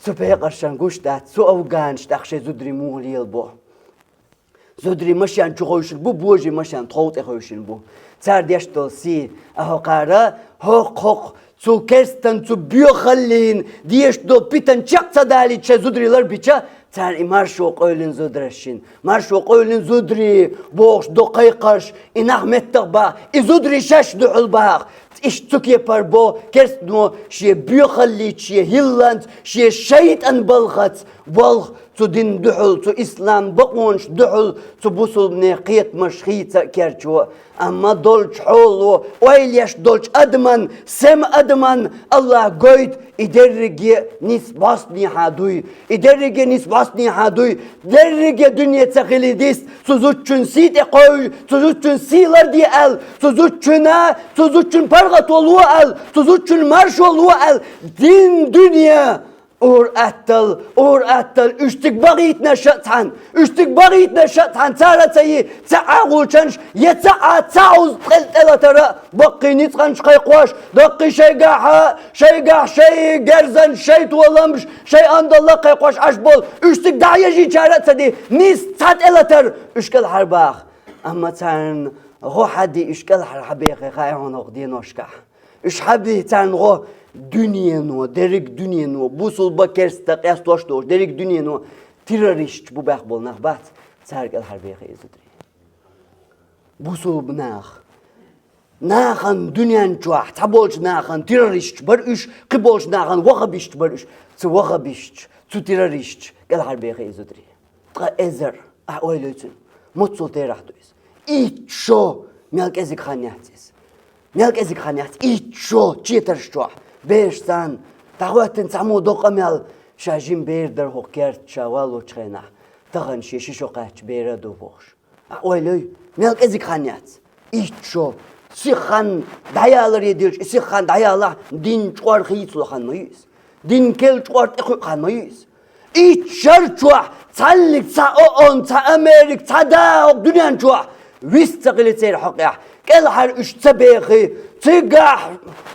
Цу пекъаршан гуш дац, цу афганаш тӀаккха шайн зударий муха лелабо. Зударий машен чу хевшина бу, божий машен тхов тӀе хевшина бу. Цара деш долу сий, а хӀокхара, хӀокху, хӀокху, цу керстан, цу боьхаллин деш долу питана чекх ца далийта шайн зударий ларбича, Цара и маршо къевлина зударашна, маршо къевлина зударий бохуш до кхайкхарш, и нах меттах баха, и зударий шаьш дуьхьал баха. Иштта цу кепара бо керстано шен боьхаллица, шен хӀилланца, шен шайтӀан балхаца болх цу дина дуьхьал, цу ислам бакъонаш дуьхьал, цу бусулбанех кхетамаш хийца а керчо. Амма долчу хьоло, ойла еш долчу адаман, сема адаман Аллах гойту, и дерриге а ниса бӀостанехьа дуй, и дерриге а ниса бӀостанехьа дуй, дерриге а дуьне ца хили дист, цу зудчун сий тӀе кховжа, цу зудчун сий ларде аьлла, цу зудчуна, цу зудчун паргӀато ло аьлла, цу зудчун маршо ло аьлла, дин дуьне. Ур-аттал, ур-аттал, уьш цига бахийтинарш а цхьаьна, уьш цига бахийтинарш а цхьаьна, цара а ца йи, ца Ӏагулчанаш, я ца Ӏа, ца Ӏуза тӀе-, тӀелатара, баккхий ницкъанаш кхайкхош, даккхий шайгахьа, шайгахь шай герзанаш, шай толамаш, шай андалла кхайкхош Ӏаш болу, уьш цига дӀа а ежийчара а ца ди, ниса цхьа тӀелатар, уьш кӀелхьарбаха. Амма царна гӀо хьади, уьш кӀелхьархьабехи хаьий хьуна хӀокху деношкахь. Уьш хьабий царна гӀо дуьнено, дерриг дуьнено, бусулба керста къестош долуш, дерриг дуьнено террористаш бу баьхна болу нах бац, цара кӀелхьарбехи и зударий. Бусулба нах. Нахана дуьнен чохь цхьаболчу нахана террористаш бара уьш, кхиболчу нахана ваххабисташ бара уьш. Цу ваххабисташ, цу террористаш кӀелхьарбехи и зударий. Ткъа эзар, ахь ойла йой цуьнан, муьццул терахь ду иза. Итт шо, мел кӀезиг хан яц иза. Мел кӀезиг хан яц, итт шо четарш чохь. Бераш царна, дӀахӀоьттина цхьаммо до къамел, ша жима бер дара хӀокху керта ша валлочу хенахь, тахана шен ши шо кхаьчча бер а ду бохуш. Ахь ойла йой, мел кӀезиг хан яц. Итт шо. Сиха хан дӀаяларе дилча, и сиха хан дӀаялахь, дин чкъор хийцало хан ма ю иза. Дин кел чкъор тӀекхуьу хан ма ю иза. Итт шар чохь цхьаллиг цхьа ООН, цхьа Америка, цхьа да хӀокху дуьнен чохь вист ца хили церан хьокъехь, кӀелхьара уьш ца бехи, цигахь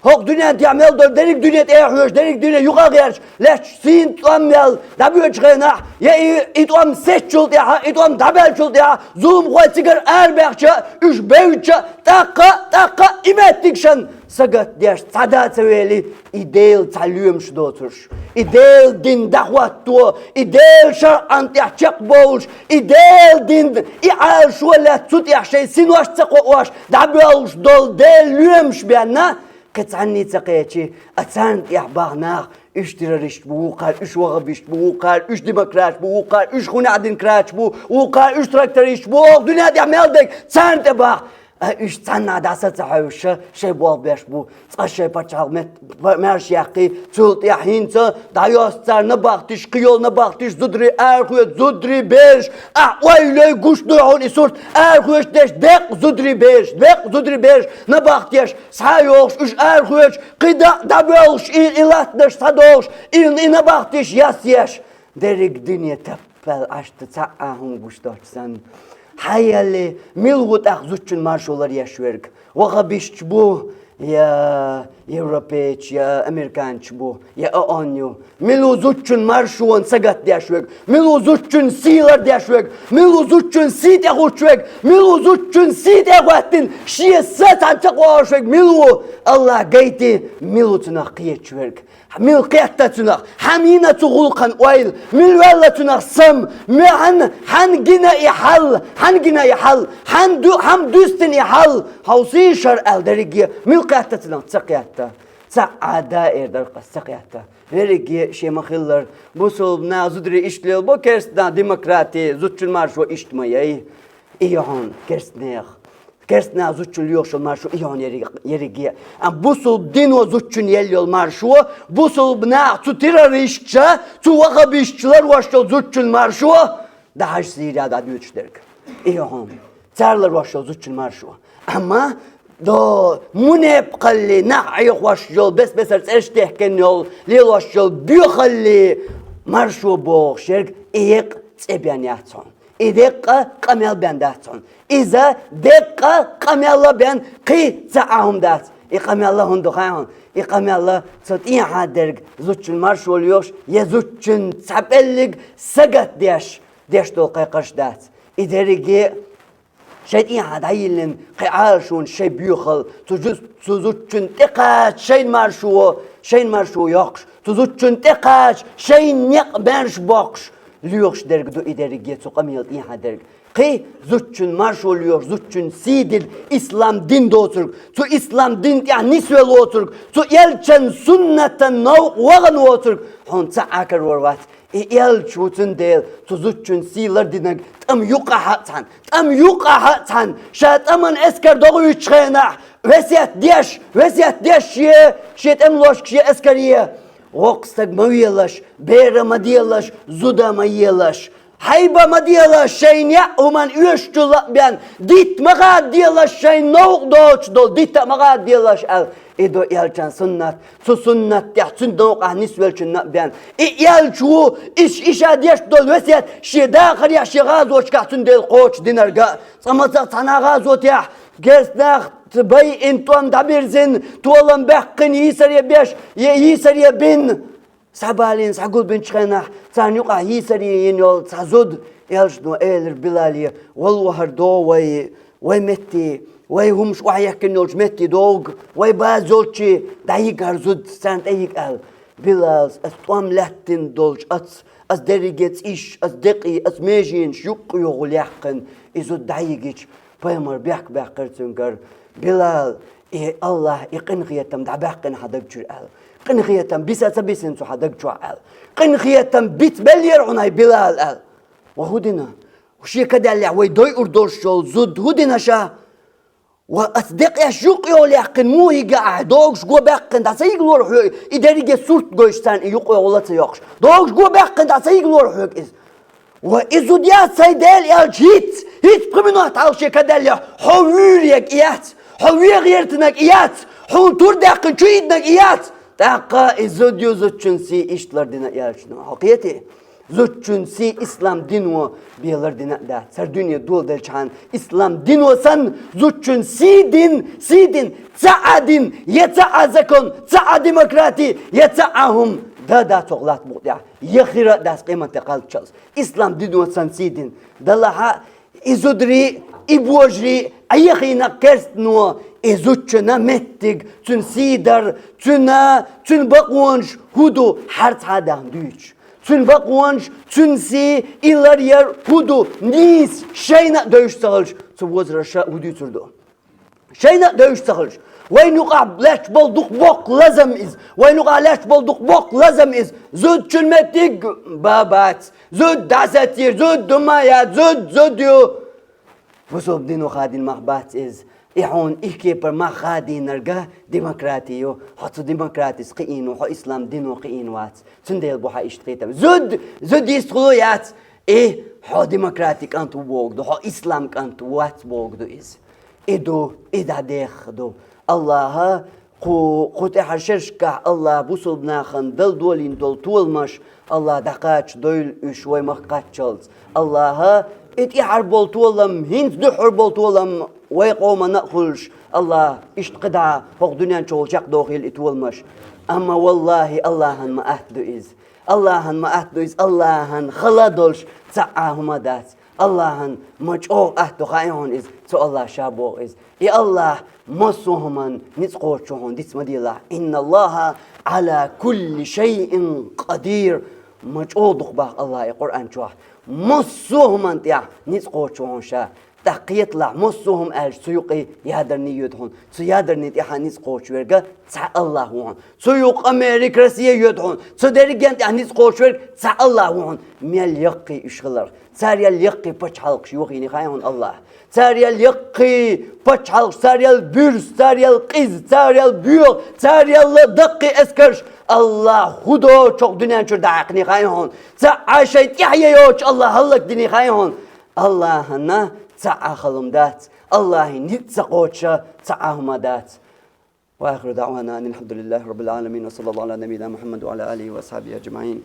хӀокху дуьнен тӀехь мел долу дерриг дуьне тӀе а хьоьжуш, дерриг дуьне юкъа а гӀерташ, лаьтташ сийна тӀом мел дӀабоьдучу хенахь, я и, и тӀом сецчул тӀаьхьа, и тӀом дӀабаьллачул тӀаьхьа, зуламхой цигара арабаьхча, уьш бевдча, тӀаккха, тӀаккха и меттигашан сагатдеш цхьа да ца вели, и Делан цхьа лоьмаш доцурш, и Делан дин дӀахӀотто, и Делан шарӀан тӀехь чекхбовлуш, и Делан дин, и Ӏалашо лаьцна цу тӀехь шайн синош ца кхоош, дӀабоьлхуш долу Делан лоьмаш бенна, кхин цхьанний ца кхечи, а царна тӀехь баха нах, уьш террористаш бу, вукхара уьш ваххабисташ бу, вукхара уьш демократаш бу, вукхара уьш хуьнехь динкраташ бу, вукхара уьш трактористаш бу, оха дуьнен тӀехь мел дерг царна тӀе баха. А уьш цхьаннахь дӀаса ца хьевша, шайн болх беш бу, цкъа шайн пачхьалкх мет-, ма-, маьрша яьккхи, цул тӀаьхьа хӀинца дӀайоьссу цара набахтиш, кхин йолу набахтиш, зударий арахоьцу, зударий бераш, ахь ойла йой, гуш ду хьуна и сурт, арахоьцуш дерш деккъа зударий бераш, деккъа зударий бераш набахтеш, схьа а йохуш, уьш арахоьцуш, кхин дӀа а дӀабоьлхуш, и, и латтанаш схьадохуш, и, и набахтиш ясъеш. Дерриг дуьне тап- пал Ӏаш ду, цхьа а хӀума гуш доцуш санна. Хьан ялли, мила ву тӀаккха зудчун маршо ларъеш верг? Ваххабисташ бу, я европейцаш, я американцаш бу, я ООН ю? Мила ву зудчун маршонна сагатдеш верг? Мила ву зудчун сий лардеш верг? Мила ву зудчун сий тӀехуттуш верг? Мила ву зудчун сий тӀе а хӀоьттина, шен са цхьаьна ца кхоьруш верг? Мила ву? Аллах гайти, мила ву цунах кхеташ верг? Мила кхетта цунах? Хьан йина цу гӀуллакхан ойла? Мила ваьлла цунах сам? Ме-, хьан, хьан гина и хьал? Хьан гина и хьал? Хьан ду-, хьан дуьстина и хьал? Хьовсий шар аьлла дерриге. Мила кхетта цунах? Ца кхетта. Цхьа а да эр дара-кх ас, ца кхетта. Дерриге шен ма-хиллара, бусулба наха зударий иштта лелабо, керстанаха демократи, зудчун маршо иштта ма яй. И ю хьуна керстанех. Керстанаха зудчун лоьхуш йолу маршо и ю хьуна ерриг-, ерриге. Амма бусулба дино зудчун елла йолу маршо, бусулба наха цу террористаша, цу ваххабисташа ларъеш йолу зудчун маршо, дӀахьажа Сирия дӀадоьдуш дерг. И ю хьуна. Цара ларъеш йолу зудчун маршо. Амма до мунепакъалли нах Ӏехош йолу, бес-бесара цӀераш техкина йолу, лелош йолу боьхалли маршо бохуш ерг, и еккъа цӀе бен яц хьуна. И деккъа къамел бен дац хьуна. Иза деккъа къамелла бен кхин цхьа а хӀума дац. И къамелла хӀунда ду хаьий хьуна? И къамелла цу тӀехьа дерг зудчун маршо лоьхуш, я зудчун цхьа пӀеллиг сагатдеш, деш долу кхайкхарш дац. И дерриге а шайн тӀехьа дӀайиллина кхин Ӏалашонаш, шайн боьхалла, цу жу-, цу зудчун тӀекхача шайна маршо, шайна маршо йоккхуш, цу зудчун тӀекхача шайна некъ маьрша боккхуш, лоьхуш дерг ду и дерриге цу къамел тӀехьа дерг. Кхы зудчун маршо лоьхуш, зудчун сий дилла ислам дин доцург, цу ислам дин тӀехь нисвелла воцург, цу элчан суннатан новкъа вахана воцург хьуна цхьа а карор вац. И элча ву, цундела цу зудчун сий лардинарг тӀам юкъахь а цхьана, тӀам юкъахь а цхьана, ша тӀаман эскар догӀуьйтучу хенахь, весет деш, весет деш шен, шен тӀемалошка, шен эскаре: воккха стаг ма велаш, бер а ма делаш, зуда а ма елаш, хьайба а ма делаш, шайна яа хӀуманна оьшучул а бен, дитт ма гӀаделаш, шайна новкъа доцуш долу дитт а ма гӀаделаш аьлла. И ду элчан суннат, цу суннат тӀехь цуьнан новкъахь нисвеллачунна а бен. И элча ву, и, и ша деш долу весет шен дахарехь, шен гӀазоташкахь цундела кхочушдинарг а. Цкъа ма ца цхьана гӀазотехь керста нах байина, тӀом дӀабирзина, толам баьккхина, йийсаре беш, е йийсаре бина. Схьабалийна, схьагулбинчу хенахь, царна юкъахь йийсаре йина йолу цхьа зуда, элчано элира Билале: «Валлахьара догӀу вай, вай метте, вай хӀумаш охьаехкина йолчу метте догӀу, вай база йолчу дӀайига хӀара зуда, царна тӀейига», аьлла. Билалс: «Ас тӀом лаьттина долчу, ас, ас дерриге цӀийш, ас декъий, ас меженаш юккъе йогӀу яьккхина, и зуда дӀайигича, пайхамар бехк баьккхира цуьнгара: „Билал, и Аллахь и къинхетам дӀабаьккхина хьан даг чуьра“, аьлла. „Къинхетам биса ца бисина цу хьан даг чохь“, аьлла. „Къинхетам бица беллера хьуна, хӀай Билал“, аьлла. Ва хӀун дина? Шен каделлехь вай дойур долуш йолу зуда хӀун дина ша? Ва ас декъеш юккъе йогӀу яьккхина, муха йига ахь, догуш го баьккхина, дӀа ца йигалора хьоьга, и дерриге сурт гойтуш царна и юккъе йогӀу ла ца йоккхуш, догуш го баьккхина, дӀа ца йигалора хьоьга иза? Ва и зуда яц, хӀай Делан элча, хӀинца, хӀинца пхи минот хьалха шен каделлехь, хьо вуьйриг и яц, хьо вен гӀертаниг и яц, хьуна тур даьккхина чу идиниг и яц. ТӀаккха и зуда ю, зудчун сий иштта лардина элчано. Хьо кхетий? Зудчун сий ислам дино бен лардина а дац. ХӀара дуьне доладелчхьана ислам дино санна, зудчун сий дин, сий дин, цхьа а дин, я цхьа а закон, цхьа а демократи, я цхьа а хӀума дан дац хӀокху латта букъа тӀехь, я хир а дац къематде кхаччалц. Ислам дино санна сий дин. Делахь а и зударий, и божарий Ӏехийна керстано и зудчунна меттиг, цуьнан сий дар, цуьнан, цуьнан бакъонаш хӀун ду, хӀара цхьа а дахна дуьйцуш. Цуьнан бакъонаш, цуьнан сий, и ларъяр хӀун ду, нийса шайна а девзаш ца хилча, цу возраста хӀун дуьйцур ду? Шайна а девзаш ца хилча, вайна юкъахь лаьтташ болу дукха боккха лазам иза, вайна юкъахь лаьтташ болу дукха боккха лазам иза. Зудчун меттиг бан бац, зуда дӀасацийра, зуда дума яц, зуда, зуда ю. Бусалба дино хадийна мах бац иза. И хьуна и кепара мах хадийнарг демократи ю. Хьо цу демократица кхиийна ву, хьо ислам дино кхиийна вац. Цундела бу хьан иштта кхетам. Зуда, зуда йистхула яц. И хьо демократи кӀант ву бохург ду, хьо ислам кӀант вац бохург ду иза. И ду, и дӀадехха ду. Аллахьа кху, кху тӀаьхьара шерашкахь Аллахьа бусалба нахана дала долийна долу толамаш, Аллахьа дӀакхачадойла уьш вай махка кхаччалц. Аллахьа и тӀаьхьара болу толам, хӀинца дуьххьара болу толам вай къомана а хуьлуш, Аллахьа иштта кхидӀа хӀокху дуьнен чухула чекхдохийла и толамаш. Амма, валлахьи, Аллахьан ма атта ду иза. Аллахьан ма атта ду иза, Аллахьан хала долуш цхьа а хӀума дац. Аллахьан ма чӀогӀа атта ду, хаьий хьуна иза, цу Аллахьа ша боху иза. И Аллахь массо а хӀуманна ницкъ кхочуш ву хьуна, диц ма делахь. «Инналлахьа Ӏала кулли шайин къадир». Ма чӀогӀа дукха боху Аллахьа и Къуръан чохь. Массо а хӀуманна тӀехь ницкъ кхочуш ву хьуна ша. ТӀаккха кхеталахь, массо а хӀума аьлча, цу юкъе ядерный йоьду хьуна. Цу ядерный тӀехь ницкъ кхочуш верг цхьа Аллахь ву хьуна. Цу юкъа Америка, Россия йоьду хьуна. Цу дерриган тӀехь ницкъ кхочуш верг цхьа Аллахь ву хьуна. Мел яккхий уьш хиларх. Царел яккхий пачхьалкхаш йохийний хаьий хьуна Аллахьа. Царел яккхий пачхьалкхаш, царел буьрса, царел къиза, царел боьха, царел даккхий эскарш. Аллахьа хӀун доцуш хӀокху дуьнен чуьра дӀакхайкхиний хаьий хьуна. Цхьа а шайн тӀаьхье йоцуш Аллахьа хӀаллакдиний хаьий хьуна. Аллахьана цхьа а хала ма дац. Аллахье ницкъ ца кхочуш цхьа а хӀума дац. وآخر دعوانا أن الحمد لله رب العالمين، وصلى الله على نبينا محمد وعلى آله وأصحابه أجمعين.